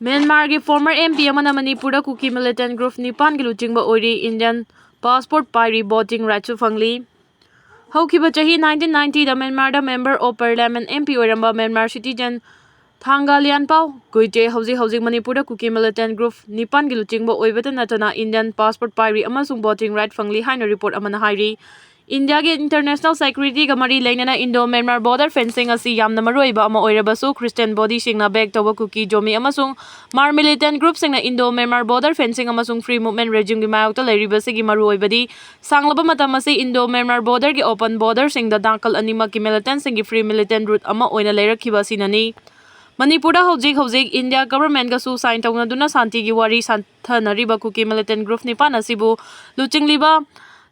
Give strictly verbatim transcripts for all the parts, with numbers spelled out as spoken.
ꯃ꯭ꯌꯥꯟꯃꯥꯔꯒꯤ former M P ꯑꯃꯅ ꯃꯅꯤꯄꯨꯔꯗ ꯀꯨꯀꯤ militant group ꯅꯤꯄꯥꯟꯒꯤ ꯂꯨꯆꯤꯡꯕ ꯑꯣꯏꯔꯤ, Indian passport ꯄꯥꯏꯔꯤ, voting rightꯁꯨ ꯐꯪꯂꯤ꯫ ꯍꯧꯈꯤꯕ ꯆꯍꯤ nineteen ninetyꯗ ꯃ꯭ꯌꯥꯟꯃꯥꯔꯗ Member of Parliament, M P ꯑꯣꯏꯔꯝꯕ ꯃ꯭ꯌꯥꯟꯃꯥꯔ citizen ꯊꯥꯡꯒꯥ ꯂꯤꯌꯥꯟꯄꯥꯎ ꯒꯨꯏꯇꯦ ꯍꯧꯖꯤꯛ ꯍꯧꯖꯤꯛ ꯃꯅꯤꯄꯨꯔꯗ ꯀꯨꯀꯤ militant group ꯅꯤꯄꯥꯟꯒꯤ ꯂꯨꯆꯤꯡꯕ ꯑꯣꯏꯕꯇ ꯅꯠꯇꯅ Indian passport ꯄꯥꯏꯔꯤ ꯑꯃꯁꯨꯡ voting right ꯐꯪꯂꯤ ꯍꯥꯏꯅ report ꯑꯃꯅ ꯍꯥꯏꯔꯤ꯫ ꯏꯟꯗꯤꯌꯥꯒꯤ international securityꯒ ꯃꯔꯤ ꯂꯩꯅꯅ Indo-Myanmar border fencing ꯑꯁꯤ ꯌꯥꯝꯅ ꯃꯔꯨꯑꯣꯏꯕ ꯑꯃ ꯑꯣꯏꯔꯕꯁꯨ, Christian bodyꯁꯤꯡꯅ back ꯇꯧꯕ ꯀꯨꯀꯤ, ꯖꯣꯃꯤ ꯑꯃꯁꯨꯡ ꯃꯥꯔ militant groupꯁꯤꯡꯅ Indo-Myanmar border fencing ꯑꯃꯁꯨꯡ free movement regimeꯒꯤ ꯃꯥꯌꯣꯛꯇ ꯂꯩꯔꯤꯕꯁꯤꯒꯤ ꯃꯔꯨꯑꯣꯏꯕꯗꯤ, ꯁꯥꯡꯂꯕ ꯃꯇꯝ ꯑꯁꯤ Indo-Myanmar borderꯒꯤ open borderꯁꯤꯡꯗ ꯅꯥꯀꯜ ꯑꯅꯤꯃꯛꯀꯤ militantꯁꯤꯡꯒꯤ free militant route ꯑꯃ ꯑꯣꯏꯅ ꯂꯩꯔꯛꯈꯤꯕ ꯑꯁꯤꯅꯅꯤ꯫ ꯃꯅꯤꯄꯨꯔꯗ ꯍꯧꯖꯤꯛ ꯍꯧꯖꯤꯛ ꯏꯟꯗꯤꯌꯥ governmentꯒꯁꯨ sign ꯇꯧꯅꯗꯨꯅ ꯁꯥꯟꯇꯤꯒꯤ ꯋꯥꯔꯤ ꯁꯥꯟꯊꯅꯔꯤꯕ ꯀꯨꯀꯤ militant group ꯅꯤꯄꯥꯟ ꯑꯁꯤꯕꯨ ꯂꯨꯆꯤꯡꯂꯤꯕ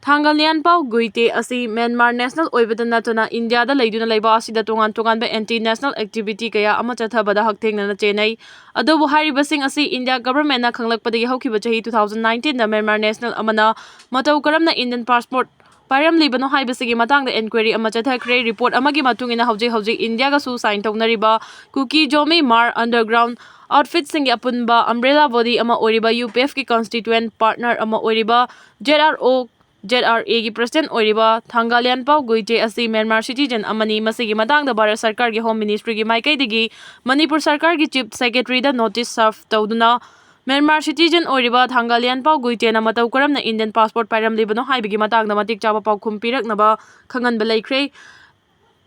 ꯊꯥꯡꯒꯥ ꯂꯤꯌꯥꯟꯄꯥꯎ ꯒꯨꯏꯇꯦ ꯑꯁꯤ ꯃ꯭ꯌꯥꯟꯃꯥꯔ national ꯑꯣꯏꯕꯇ ꯅꯠꯇꯅ ꯏꯟꯗꯤꯌꯥꯗ ꯂꯩꯗꯨꯅ ꯂꯩꯕ ꯑꯁꯤꯗ ꯇꯣꯉꯥꯟ ꯇꯣꯉꯥꯟꯕ anti national activity ꯀꯌꯥ ꯑꯃ ꯆꯠꯊꯕꯗ ꯍꯛꯊꯦꯡꯅꯅ ꯆꯦꯟꯅꯩ꯫ ꯑꯗꯨꯕꯨ ꯍꯥꯏꯔꯤꯕꯁꯤꯡ ꯑꯁꯤ ꯏꯟꯗꯤꯌꯥ governmentꯅ ꯈꯪꯂꯛꯄꯗꯒꯤ ꯍꯧꯈꯤꯕ ꯆꯍꯤ two thousand nineteenꯗ ꯃ꯭ꯌꯥꯟꯃꯥꯔ national ꯑꯃꯅ ꯃꯇꯧ ꯀꯔꯝꯅ Indian passport ꯄꯥꯏꯔꯝꯂꯤꯕꯅꯣ ꯍꯥꯏꯕꯁꯤꯒꯤ ꯃꯇꯥꯡꯗ inquiry ꯑꯃ ꯆꯠꯊꯈ꯭ꯔꯦ꯫ Report ꯑꯃꯒꯤ ꯃꯇꯨꯡ ꯏꯟꯅ ꯍꯧꯖꯤꯛ ꯍꯧꯖꯤꯛ ꯏꯟꯗꯤꯌꯥꯒꯁꯨ sign ꯇꯧꯅꯔꯤꯕ ꯀꯨꯀꯤ ꯖꯣꯃꯤ ꯃꯥꯔ underground outfitꯁꯤꯡꯒꯤ ꯑꯄꯨꯟꯕ umbrella body ꯑꯃ ꯑꯣꯏꯔꯤꯕ UPFꯀꯤ constituent partner ꯑꯃ ꯑꯣꯏꯔꯤꯕ ZRO, ZRAꯒꯤ president ꯑꯣꯏꯔꯤꯕ ꯊꯥꯡꯒꯥ ꯂꯤꯌꯥꯟꯄꯥꯎ ꯒꯨꯏꯇꯦ ꯑꯁꯤ ꯃ꯭ꯌꯥꯟꯃꯥꯔ citizen ꯑꯃꯅꯤ꯫ ꯃꯁꯤꯒꯤ ꯃꯇꯥꯡꯗ ꯚꯥꯔꯠ ꯁꯔꯀꯥꯔꯒꯤ Home Ministryꯒꯤ ꯃꯥꯏꯀꯩꯗꯒꯤ ꯃꯅꯤꯄꯨꯔ ꯁꯔꯀꯥꯔꯒꯤ Chief Secretaryꯗ notice serve ꯇꯧꯗꯨꯅ ꯃ꯭ꯌꯥꯟꯃꯥꯔ citizen ꯑꯣꯏꯔꯤꯕ ꯊꯥꯡꯒꯥ ꯂꯤꯌꯥꯟꯄꯥꯎ ꯒꯨꯏꯇꯦꯅ ꯃꯇꯧ ꯀꯔꯝꯅ Indian passport ꯄꯥꯏꯔꯝꯂꯤꯕꯅꯣ ꯍꯥꯏꯕꯒꯤ ꯃꯇꯥꯡꯗ ꯃꯇꯤꯛ ꯆꯥꯕ ꯄꯥꯎꯈꯨꯝ ꯄꯤꯔꯛꯅꯕ ꯈꯪꯍꯟꯕ ꯂꯩꯈ꯭ꯔꯦ꯫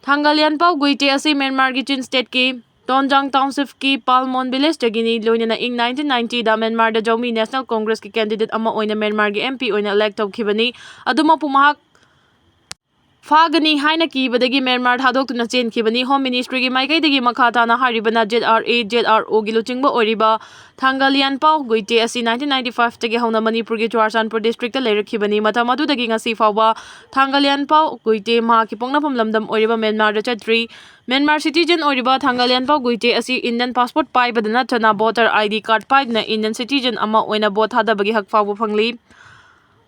ꯊꯥꯡꯒꯥ ꯂꯤꯌꯥꯟꯄꯥꯎ ꯒꯨꯏꯇꯦ ꯑꯁꯤ ꯃ꯭ꯌꯥꯟꯃꯥꯔꯒꯤ ꯆꯤꯟ stateꯀꯤ ꯇꯣꯟꯖꯥꯡ townshipꯀꯤ ꯄꯥꯜꯃꯣꯟ villageꯇꯒꯤꯅꯤ꯫ ꯂꯣꯏꯅꯅ ꯏꯪ nineteen ninetyꯗ ꯃ꯭ꯌꯥꯟꯃꯥꯔꯗ ꯖꯧꯃꯤ National Congressꯀꯤ candidate ꯑꯃ ꯑꯣꯏꯅ ꯃ꯭ꯌꯥꯟꯃꯥꯔꯒꯤ MP ꯑꯣꯏꯅ elect ꯇꯧꯈꯤꯕꯅꯤ꯫ ꯑꯗꯨꯃꯛꯄꯨ ꯃꯍꯥꯛ ꯐꯥꯒꯅꯤ ꯍꯥꯏꯅ ꯀꯤꯕꯗꯒꯤ ꯃ꯭ꯌꯥꯟꯃꯥꯔ ꯊꯥꯗꯣꯛꯇꯨꯅ ꯆꯦꯟꯈꯤꯕꯅꯤ꯫ Home Ministryꯒꯤ ꯃꯥꯏꯀꯩꯗꯒꯤ ꯃꯈꯥ ꯇꯥꯅ ꯍꯥꯏꯔꯤꯕꯅ ZRA, ZROꯒꯤ ꯂꯨꯆꯤꯡꯕ ꯑꯣꯏꯔꯤꯕ ꯊꯥꯡꯒꯥ ꯂꯤꯌꯥꯟꯄꯥꯎ ꯒꯨꯏꯇꯦ ꯑꯁꯤ nineteen ninety fiveꯇꯒꯤ ꯍꯧꯅ ꯃꯅꯤꯄꯨꯔꯒꯤ ꯆꯨꯔꯥꯆꯥꯟꯄꯨꯔ districtꯇ ꯂꯩꯔꯛꯈꯤꯕꯅꯤ꯫ ꯃꯇꯝ ꯑꯗꯨꯗꯒꯤ ꯉꯁꯤ ꯐꯥꯎꯕ ꯊꯥꯡꯒꯥ ꯂꯤꯌꯥꯟꯄꯥꯎ ꯒꯨꯏꯇꯦ ꯃꯍꯥꯛꯀꯤ ꯄꯣꯛꯅꯐꯝ ꯂꯝꯗꯝ ꯑꯣꯏꯔꯤꯕ ꯃ꯭ꯌꯥꯟꯃꯥꯔꯗ ꯆꯠꯇ꯭ꯔꯤ꯫ ꯃ꯭ꯌꯥꯟꯃꯥꯔ citizen ꯑꯣꯏꯔꯤꯕ ꯊꯥꯡꯒꯥ ꯂꯤꯌꯥꯟꯄꯥꯎ ꯒꯨꯏꯇꯦ ꯑꯁꯤ Indian passport ꯄꯥꯏꯕꯗ ꯅꯠꯇꯅ voter ID card ꯄꯥꯏꯗꯨꯅ Indian citizen ꯑꯃ ꯑꯣꯏꯅ vote ꯊꯥꯗꯕꯒꯤ ꯍꯛ ꯐꯥꯎꯕ ꯐꯪꯂꯤ꯫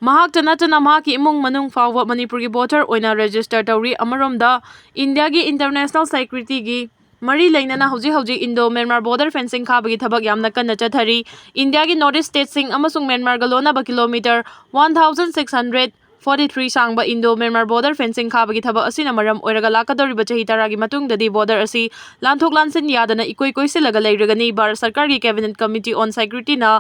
ꯃꯍꯥꯛꯇ ꯅꯠꯇꯅ ꯃꯍꯥꯛꯀꯤ ꯏꯃꯨꯡ ꯃꯅꯨꯡ ꯐꯥꯎꯕ ꯃꯅꯤꯄꯨꯔꯒꯤ voter ꯑꯣꯏꯅ register ꯇꯧꯔꯤ꯫ ꯑꯃꯔꯣꯝꯗ, ꯏꯟꯗꯤꯌꯥꯒꯤ international securityꯒꯤ ꯃꯔꯤ ꯂꯩꯅꯅ ꯍꯧꯖꯤꯛ ꯍꯧꯖꯤꯛ ꯏꯟꯗꯣ ꯃ꯭ꯌꯥꯟꯃꯥꯔ ꯕꯣꯔꯗꯔ ꯐꯦꯟꯁꯤꯡ ꯈꯥꯕꯒꯤ ꯊꯕꯛ ꯌꯥꯝꯅ ꯀꯟꯅ ꯆꯠꯊꯔꯤ꯫ ꯏꯟꯗꯤꯌꯥꯒꯤ ꯅꯣꯔꯠ ꯏꯁ ꯁ꯭ꯇꯦꯠꯁꯤꯡ ꯑꯃꯁꯨꯡ ꯃ꯭ꯌꯥꯟꯃꯥꯔꯒ ꯂꯣꯟꯅꯕ kilometre one thousand six hundred forty three ꯁꯥꯡꯕ ꯏꯟꯗꯣ ꯃ꯭ꯌꯥꯟꯃꯥꯔ ꯕꯣꯔꯗꯔ ꯐꯦꯟꯁꯤꯡ ꯈꯥꯕꯒꯤ ꯊꯕꯛ ꯑꯁꯤꯅ ꯃꯔꯝ ꯑꯣꯏꯔꯒ ꯂꯥꯛꯀꯗꯧꯔꯤꯕ ꯆꯍꯤ ꯇꯔꯥꯒꯤ ꯃꯇꯨꯡꯗꯗꯤ ꯕꯣꯔꯗꯔ ꯑꯁꯤ ꯂꯥꯟꯊꯣꯛ ꯂꯥꯟꯁꯤꯟ ꯌꯥꯗꯅ ꯏꯀꯣꯏ ꯀꯣꯏꯁꯤꯜꯂꯒ ꯂꯩꯔꯒꯅꯤ꯫ ꯚꯥꯔꯠ ꯁꯔꯀꯥꯔꯒꯤ Cabinet Committee on Security-ꯅ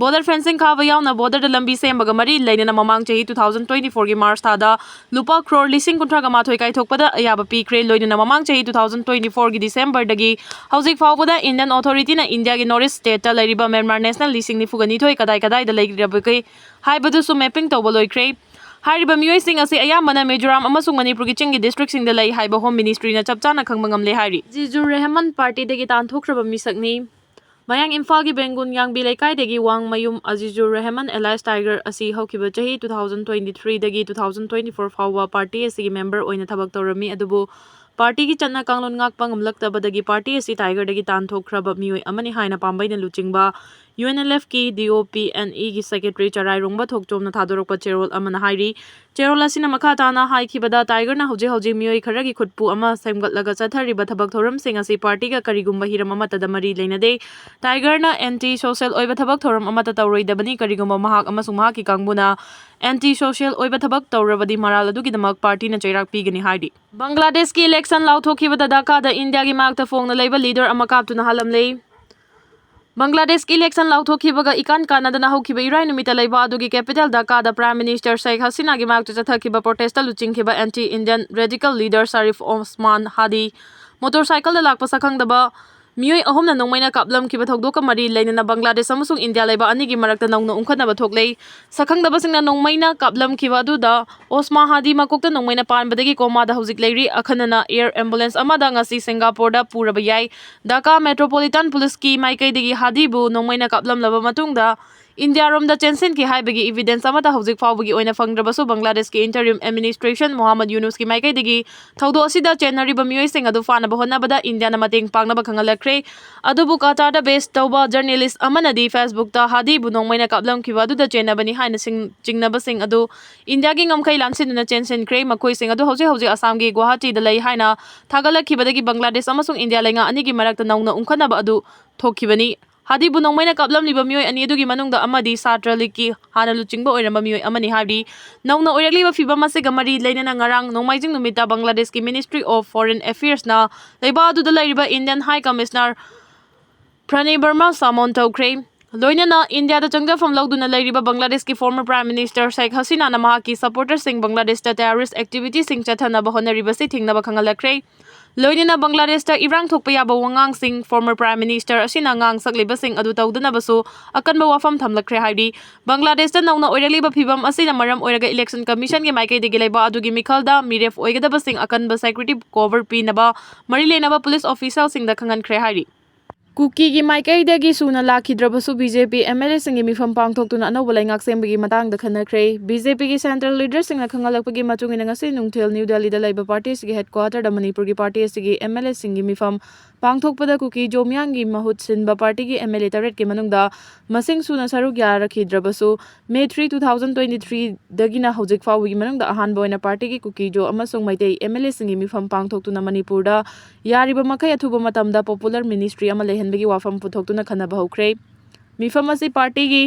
ꯕꯣꯔꯗꯔ ꯐꯦꯟꯁꯤꯡ ꯈꯥꯕ ꯌꯥꯎꯅ ꯕꯣꯔꯗꯔꯗ ꯂꯝꯕꯤ ꯁꯦꯝꯕꯒ ꯃꯔꯤ ꯂꯩꯅꯅ ꯃꯃꯥꯡ ꯆꯍꯤ ꯇꯨ ꯊꯥꯎꯖꯟ ꯇ꯭ꯋꯦꯟꯇꯤ ꯐꯣꯔꯒꯤ ꯃꯥꯔꯆ ꯊꯥꯗ ꯂꯨꯄꯥ ꯀ꯭ꯔꯣꯔ ꯂꯤꯁꯤꯡ ꯀꯨꯟꯊ꯭ꯔꯥꯒ ꯃꯥꯊꯣꯏ ꯀꯥꯏꯊꯣꯛꯄꯗ ꯑꯌꯥꯕ ꯄꯤꯈ꯭ꯔꯦ꯫ ꯂꯣꯏꯅꯅ ꯃꯃꯥꯡ ꯆꯍꯤ ꯇꯨ ꯊꯥꯎꯖꯟ ꯇ꯭ꯋꯦꯟꯇꯤ ꯐꯣꯔꯒꯤ ꯗꯤꯁꯦꯝꯕꯔꯗꯒꯤ ꯍꯧꯖꯤꯛ ꯐꯥꯎꯕꯗ ꯏꯟꯗꯤꯌꯟ ꯑꯣꯊꯣꯔꯤꯇꯤꯅ ꯏꯟꯗꯤꯌꯥꯒꯤ ꯅꯣꯔꯠ ꯏꯁ ꯁ꯭ꯇꯦꯠꯇ ꯂꯩꯔꯤꯕ ꯃ꯭ꯌꯥꯟꯃꯥꯔ ꯅꯦꯁꯅꯦꯜ ꯂꯤꯁꯤꯡ ꯅꯤꯐꯨꯒ ꯅꯤꯊꯣꯏ ꯀꯗꯥꯏ ꯀꯗꯥꯏꯗ ꯂꯩꯔꯕꯒꯦ ꯍꯥꯏꯕꯗꯨꯁꯨ ꯃꯦꯞꯄꯤꯡ ꯇꯧꯕ ꯂꯣꯏꯈ꯭ꯔꯦ꯫ ꯍꯥꯏꯔꯤꯕ ꯃꯤꯑꯣꯏꯁꯤꯡ ꯑꯁꯤ ꯑꯌꯥꯝꯕꯅ ꯃꯤꯖꯣꯔꯥꯝ ꯑꯃꯁꯨꯡ ꯃꯅꯤꯄꯨꯔꯒꯤ ꯆꯤꯡꯒꯤ ꯗꯤꯁꯇ꯭ꯔꯤꯛꯁꯤꯡꯗ ꯂꯩ ꯍꯥꯏꯕ ꯍꯣꯝ ꯃꯤꯅꯤꯁꯇ꯭ꯔꯤꯅ ꯆꯞ ꯆꯥꯅ ꯈꯪꯕ ꯉꯝꯂꯦ ꯍꯥꯏꯔꯤ꯫ ꯖꯤꯖꯨ ꯔꯦꯍꯃꯟ ꯄꯥꯔꯇꯤꯗꯒꯤ ꯇꯥꯟꯊꯣꯛꯈ꯭ꯔꯕ ꯃꯤꯁꯛꯅꯤ꯫ ꯃꯌꯥꯡ ꯏꯝꯐꯥꯜꯒꯤ ꯕꯦꯡꯒꯨꯟ ꯌꯥꯡꯕꯤ ꯂꯩꯀꯥꯏꯗꯒꯤ ꯋꯥꯡꯃꯌꯨꯝ ꯑꯖꯤꯖꯨꯔ ꯔꯦꯍꯃꯟ alias ꯇꯥꯏꯒꯔ ꯑꯁꯤ ꯍꯧꯈꯤꯕ ꯆꯍꯤ ꯇꯨ ꯊꯥꯎꯖꯟ ꯇ꯭ꯋꯦꯟꯇꯤ ꯊ꯭ꯔꯤꯗꯒꯤ ꯇꯨ ꯊꯥꯎꯖꯟ ꯇ꯭ꯋꯦꯟꯇꯤ ꯐꯣꯔ ꯐꯥꯎꯕ ꯄꯥꯔꯇꯤ ꯑꯁꯤꯒꯤ ꯃꯦꯝꯕꯔ ꯑꯣꯏꯅ ꯊꯕꯛ ꯇꯧꯔꯝꯃꯤ, ꯑꯗꯨꯕꯨ ꯄꯥꯔꯇꯤꯒꯤ ꯆꯠꯅ ꯀꯥꯡꯂꯣꯟ ꯉꯥꯛꯄ ꯉꯝꯂꯛꯇꯕꯗꯒꯤ ꯄꯥꯔꯇꯤ ꯑꯁꯤ ꯇꯥꯏꯒꯔꯗꯒꯤ ꯇꯥꯟꯊꯣꯛꯈ꯭ꯔꯕ ꯃꯤꯑꯣꯏ ꯑꯃꯅꯤ ꯍꯥꯏꯅ ꯄꯥꯝꯕꯩꯅ ꯂꯨꯆꯤꯡꯕ ꯌꯨ ꯑꯦꯟ ꯑꯦꯜ ꯑꯦꯐꯀꯤ ꯗꯤ ꯑꯣ ꯄꯤ ꯑꯦꯟ ꯏꯒꯤ ꯁꯦꯀ꯭ꯔꯦꯇꯔꯤ ꯆꯔꯥꯏꯔꯣꯡꯕ ꯊꯣꯛꯆꯣꯝꯅ ꯊꯥꯗꯣꯔꯛꯄ ꯆꯦꯔꯣꯜ ꯑꯃꯅ ꯍꯥꯏꯔꯤ꯫ ꯆꯦꯔꯣꯜ ꯑꯁꯤꯅ ꯃꯈꯥ ꯇꯥꯅ ꯍꯥꯏꯈꯤꯕꯗ, ꯇꯥꯏꯒꯔꯅ ꯍꯧꯖꯤꯛ ꯍꯧꯖꯤꯛ ꯃꯤꯑꯣꯏ ꯈꯔꯒꯤ ꯈꯨꯠꯄꯨ ꯑꯃ ꯁꯦꯝꯒꯠꯂꯒ ꯆꯠꯊꯔꯤꯕ ꯊꯕꯛ ꯊꯧꯔꯝꯁꯤꯡ ꯑꯁꯤ ꯄꯥꯔꯇꯤꯒ ꯀꯔꯤꯒꯨꯝꯕ ꯍꯤꯔꯝ ꯑꯃꯠꯇꯗ ꯃꯔꯤ ꯂꯩꯅꯗꯦ꯫ ꯇꯥꯏꯒꯔꯅ ꯑꯦꯟꯇꯤ ꯁꯣꯁꯤꯌꯦꯜ ꯑꯣꯏꯕ ꯊꯕꯛ ꯊꯧꯔꯝ ꯑꯃꯠꯇ ꯇꯧꯔꯣꯏꯗꯕꯅꯤ꯫ ꯀꯔꯤꯒꯨꯝꯕ ꯃꯍꯥꯛ ꯑꯃꯁꯨꯡ ꯃꯍꯥꯛꯀꯤ ꯀꯥꯡꯕꯨꯅ ꯑꯦꯟꯇꯤ ꯁꯣꯁꯤꯌꯦꯜ ꯑꯣꯏꯕ ꯊꯕꯛ ꯇꯧꯔꯕꯗꯤ ꯃꯔꯥꯜ ꯑꯗꯨꯒꯤꯗꯃꯛ ꯄꯥꯔꯇꯤꯅ ꯆꯩꯔꯥꯛ ꯄꯤꯒꯅꯤ ꯍꯥꯏꯔꯤ꯫ ꯕꯪꯒ꯭ꯂꯥꯗꯦꯁꯀꯤ ꯏꯂꯦꯛꯁꯟ ꯂꯥꯎꯊꯣꯛꯈꯤꯕꯗ ꯙꯥꯀꯥꯗ ꯏꯟꯗꯤꯌꯥꯒꯤ ꯃꯥꯌꯣꯛꯇ ꯐꯣꯡꯅ ꯂꯩꯕ ꯂꯤꯗꯔ ꯑꯃ ꯀꯥꯞꯇꯨꯅ ꯍꯥꯠꯂꯝꯂꯦ꯫ ꯕꯪꯒ꯭ꯂꯥꯗꯦꯁꯀꯤ ꯏꯂꯦꯛꯁꯟ ꯂꯥꯎꯊꯣꯛꯈꯤꯕꯒ ꯏꯀꯥꯟ ꯀꯥꯟꯅꯗꯅ ꯍꯧꯈꯤꯕ ꯏꯔꯥꯏ ꯅꯨꯃꯤꯠꯇ ꯂꯩꯕꯥꯛ ꯑꯗꯨꯒꯤ ꯀꯦꯄꯤꯇꯦꯜ ꯙꯥꯀꯥꯗ ꯄ꯭ꯔꯥꯏꯝ ꯃꯤꯅꯤꯁꯇꯔ ꯁꯦꯈ ꯍꯁꯤꯅꯥꯒꯤ ꯃꯥꯌꯣꯛꯇ ꯆꯠꯊꯈꯤꯕ ꯄ꯭ꯔꯣꯇꯦꯁꯇ ꯂꯨꯆꯤꯡꯈꯤꯕ anti Indian radical leader Sharif ꯑꯣꯁꯃꯥꯟ ꯍꯥꯗꯤ ꯃꯣꯇꯣꯔꯁꯥꯏꯀꯜꯗ ꯂꯥꯛꯄ ꯁꯛꯈꯪꯗꯕ ꯃꯤꯑꯣꯏ ꯑꯍꯨꯝꯅ ꯅꯣꯡꯃꯩꯅ ꯀꯥꯞꯂꯝꯈꯤꯕ ꯊꯧꯗꯣꯛꯀ ꯃꯔꯤ ꯂꯩꯅꯅ ꯕꯪꯒ꯭ꯂꯥꯗꯦꯁ ꯑꯃꯁꯨꯡ ꯏꯟꯗꯤꯌꯥ ꯂꯩꯕꯥꯛ ꯑꯅꯤꯒꯤ ꯃꯔꯛꯇ ꯅꯧꯅ ꯎꯪꯈꯠꯅꯕ ꯊꯣꯛꯂꯦ꯫ ꯁꯛꯈꯪꯗꯕꯁꯤꯡꯅ ꯅꯣꯡꯃꯩꯅ ꯀꯥꯞꯂꯝꯈꯤꯕ ꯑꯗꯨꯗ ꯑꯣꯁꯃꯥ ꯍꯥꯗꯤ ꯃꯀꯣꯛꯇ ꯅꯣꯡꯃꯩꯅ ꯄꯥꯟꯕꯗꯒꯤ ꯀꯣꯃꯥꯗ ꯍꯧꯖꯤꯛ ꯂꯩꯔꯤ꯫ ꯑꯈꯟꯅꯅ ꯑꯦꯌꯔ ꯑꯦꯝꯕꯨꯂꯦꯟꯁ ꯑꯃꯗ ꯉꯁꯤ ꯁꯤꯡꯒꯥꯄꯨꯔꯗ ꯄꯨꯔꯕ ꯌꯥꯏ꯫ ꯙꯥꯀꯥ ꯃꯦꯇ꯭ꯔꯣꯄꯣꯂꯤꯇꯥꯟ ꯄꯨꯂꯤꯁꯀꯤ ꯃꯥꯏꯀꯩꯗꯒꯤ ꯍꯥꯗꯤꯕꯨ ꯅꯣꯡꯃꯩꯅ ꯀꯥꯞꯂꯝꯂꯕ ꯃꯇꯨꯡꯗ ꯏꯟꯗꯤꯌꯥꯔꯣꯝꯗ ꯆꯦꯟꯁꯤꯟꯈꯤ ꯍꯥꯏꯕꯒꯤ evidence ꯑꯃꯠꯇ ꯍꯧꯖꯤꯛ ꯐꯥꯎꯕꯒꯤ ꯑꯣꯏꯅ ꯐꯪꯗ꯭ꯔꯕꯁꯨ, ꯕꯪꯒ꯭ꯂꯥꯗꯦꯁꯀꯤ interim administration ꯃꯣꯍꯥꯃꯗ ꯌꯨꯅꯨꯁꯀꯤ ꯃꯥꯏꯀꯩꯗꯒꯤ ꯊꯧꯗꯣꯛ ꯑꯁꯤꯗ ꯆꯦꯟꯅꯔꯤꯕ ꯃꯤꯑꯣꯏꯁꯤꯡ ꯑꯗꯨ ꯐꯥꯅꯕ ꯍꯣꯠꯅꯕꯗ ꯏꯟꯗꯤꯌꯥꯅ ꯃꯇꯦꯡ ꯄꯥꯡꯅꯕ ꯈꯪꯍꯜꯂꯛꯈ꯭ꯔꯦ꯫ ꯑꯗꯨꯕꯨ ꯀꯇꯥꯔꯗ base ꯇꯧꯕ journalist ꯑꯃꯅꯗꯤ Facebook-ꯇ ꯍꯥꯗꯤꯕꯨ ꯅꯣꯡꯃꯩꯅ ꯀꯥꯞꯂꯝꯈꯤꯕ ꯑꯗꯨꯗ ꯆꯦꯟꯅꯕꯅꯤ ꯍꯥꯏꯅ ꯁꯤꯡ-, ꯆꯤꯡꯅꯕꯁꯤꯡ ꯑꯗꯨ ꯏꯟꯗꯤꯌꯥꯒꯤ ꯉꯝꯈꯩ ꯂꯥꯟꯁꯤꯟꯗꯨꯅ ꯆꯦꯟꯁꯤꯟꯈ꯭ꯔꯦ꯫ ꯃꯈꯣꯏꯁꯤꯡ ꯑꯗꯨ ꯍꯧꯖꯤꯛ ꯍꯧꯖꯤꯛ ꯑꯁꯥꯝꯒꯤ ꯒꯨꯋꯥꯍꯥꯇꯤꯗ ꯂꯩ ꯍꯥꯏꯅ ꯊꯥꯒꯠꯂꯛꯈꯤꯕꯗꯒꯤ ꯕꯪꯒ꯭ꯂꯥꯗꯦꯁ ꯑꯃꯁꯨꯡ ꯏꯟꯗꯤꯌꯥ ꯂꯩꯉꯥꯛ ꯑꯅꯤꯒꯤ ꯃꯔꯛꯇ ꯅꯧꯅ ꯎꯪꯈꯠꯅꯕ ꯑꯗꯨ ꯊꯣꯛꯈꯤꯕꯅꯤ꯫ ꯍꯥꯗꯤꯕꯨ ꯅꯣꯡꯃꯩꯅ ꯀꯥꯞꯂꯝꯂꯤꯕ ꯃꯤꯑꯣꯏ ꯑꯅꯤ ꯑꯗꯨꯒꯤ ꯃꯅꯨꯡꯗ ꯑꯃꯗꯤ ꯁꯥꯇ꯭ꯔ ꯂꯤꯛꯀꯤ ꯍꯥꯟꯅ ꯂꯨꯆꯤꯡꯕ ꯑꯣꯏꯔꯝꯕ ꯃꯤꯑꯣꯏ ꯑꯃꯅꯤ ꯍꯥꯏꯔꯤ꯫ ꯅꯧꯅ ꯑꯣꯏꯔꯛꯂꯤꯕ ꯐꯤꯚꯝ ꯑꯁꯤꯒ ꯃꯔꯤ ꯂꯩꯅꯅ ꯉꯔꯥꯡ ꯅꯣꯡꯃꯥꯏꯖꯤꯡ ꯅꯨꯃꯤꯠꯇ ꯕꯪꯒ꯭ꯂꯥꯗꯦꯁꯀꯤ Ministry of Foreign Affairs-ꯅ ꯂꯩꯕꯥꯛ ꯑꯗꯨꯗ ꯂꯩꯔꯤꯕ Indian High Commissioner ꯄ꯭ꯔꯅꯦ ꯕꯔꯃꯥ summon ꯇꯧꯈ꯭ꯔꯦ꯫ ꯂꯣꯏꯅꯅ ꯏꯟꯗꯤꯌꯥꯗ ꯆꯪꯖꯐꯝ ꯂꯧꯗꯨꯅ ꯂꯩꯔꯤꯕ ꯕꯪꯒ꯭ꯂꯥꯗꯦꯁꯀꯤ former Prime Minister ꯁꯦꯈ ꯍꯁꯤꯅꯥꯅ ꯃꯍꯥꯛꯀꯤ supporter-ꯁꯤꯡ ꯕꯪꯒ꯭ꯂꯥꯗꯦꯁꯇ terrorist activity-ꯁꯤꯡ ꯆꯠꯊꯅꯕ ꯍꯣꯠꯅꯔꯤꯕꯁꯤ ꯊꯤꯡꯅꯕ ꯈꯪꯍꯜꯂꯛꯈ꯭ꯔꯦ꯫ ꯂꯣꯏꯅꯅ ꯕꯪꯒ꯭ꯂꯥꯗꯦꯁꯇ ꯏꯔꯥꯡ ꯊꯣꯛꯄ ꯌꯥꯕ ꯋꯥꯉꯥꯡꯁꯤꯡ former Prime Minister ꯑꯁꯤꯅ ꯉꯥꯡ ꯁꯛꯂꯤꯕꯁꯤꯡ ꯑꯗꯨ ꯇꯧꯗꯅꯕꯁꯨ ꯑꯀꯟꯕ ꯋꯥꯐꯝ ꯊꯝꯂꯛꯈ꯭ꯔꯦ ꯍꯥꯏꯔꯤ꯫ ꯕꯪꯒ꯭ꯂꯥꯗꯦꯁꯇ ꯅꯧꯅ ꯑꯣꯏꯔꯛꯂꯤꯕ ꯐꯤꯚꯝ ꯑꯁꯤꯅ ꯃꯔꯝ ꯑꯣꯏꯔꯒ election commission-ꯒꯤ ꯃꯥꯏꯀꯩꯗꯒꯤ ꯂꯩꯕꯥꯛ ꯑꯗꯨꯒꯤ ꯃꯤꯈꯜꯗ ꯃꯤꯔꯦꯞ ꯑꯣꯏꯒꯗꯕꯁꯤꯡ ꯑꯀꯟꯕ security cover ꯄꯤꯅꯕ ꯃꯔꯤ ꯂꯩꯅꯕ police official-ꯁꯤꯡꯗ ꯈꯪꯍꯟꯈ꯭ꯔꯦ ꯍꯥꯏꯔꯤ꯫ ꯀꯨꯀꯤꯒꯤ ꯃꯥꯏꯀꯩꯗꯒꯤ ꯁꯨꯅ ꯂꯥꯛꯈꯤꯗ꯭ꯔꯕꯁꯨ BJP MLA-ꯁꯤꯡꯒꯤ ꯃꯤꯐꯝ ꯄꯥꯡꯊꯣꯛꯇꯨꯅ ꯑꯅꯧꯕ ꯂꯩꯉꯥꯛ ꯁꯦꯝꯕꯒꯤ ꯃꯇꯥꯡꯗ ꯈꯟꯅꯈ꯭ꯔꯦ꯫ BJP-ꯒꯤ central leader-ꯁꯤꯡꯅ ꯈꯪꯍꯜꯂꯛꯄꯒꯤ ꯃꯇꯨꯡ ꯏꯟꯅ, ꯉꯁꯤ ꯅꯨꯡꯊꯤꯜ ꯅ꯭ꯌꯨ ꯗꯦꯜꯂꯤꯗ ꯂꯩꯕ party ꯑꯁꯤꯒꯤ headquarter-ꯗ ꯃꯅꯤꯄꯨꯔꯒꯤ party ꯑꯁꯤꯒꯤ MLA-ꯁꯤꯡꯒꯤ ꯃꯤꯐꯝ ꯄꯥꯡꯊꯣꯛꯄꯗ ꯀꯨꯀꯤ-ꯖꯣ ꯃꯤꯌꯥꯝꯒꯤ ꯃꯍꯨꯠ ꯁꯤꯟꯕ party-ꯒꯤ MLA ꯇꯔꯦꯠꯀꯤ ꯃꯅꯨꯡꯗ ꯃꯁꯤꯡ ꯁꯨꯅ ꯁꯔꯨꯛ ꯌꯥꯔꯛꯈꯤꯗ꯭ꯔꯕꯁꯨ, May three, two thousand twenty-three-ꯗꯒꯤꯅ ꯍꯧꯖꯤꯛ ꯐꯥꯎꯕꯒꯤ ꯃꯅꯨꯡꯗ ꯑꯍꯥꯟꯕ ꯑꯣꯏꯅ party-ꯒꯤ ꯀꯨꯀꯤ-ꯖꯣ ꯑꯃꯁꯨꯡ ꯃꯩꯇꯩ MLA-ꯁꯤꯡꯒꯤ ꯃꯤꯐꯝ ꯄꯥꯡꯊꯣꯛꯇꯨꯅ ꯃꯅꯤꯄꯨꯔꯗ ꯌꯥꯔꯤꯕ ꯃꯈꯩ ꯑꯊꯨꯕ ꯃꯇꯝꯗ popular ministry ꯑꯃ ꯂꯩꯍꯟꯕꯒꯤ ꯋꯥꯐꯝ ꯄꯨꯊꯣꯛꯇꯨꯅ ꯈꯟꯅꯕ ꯍꯧꯈ꯭ꯔꯦ꯫ ꯃꯤꯐꯝ ꯑꯁꯤ party-ꯒꯤ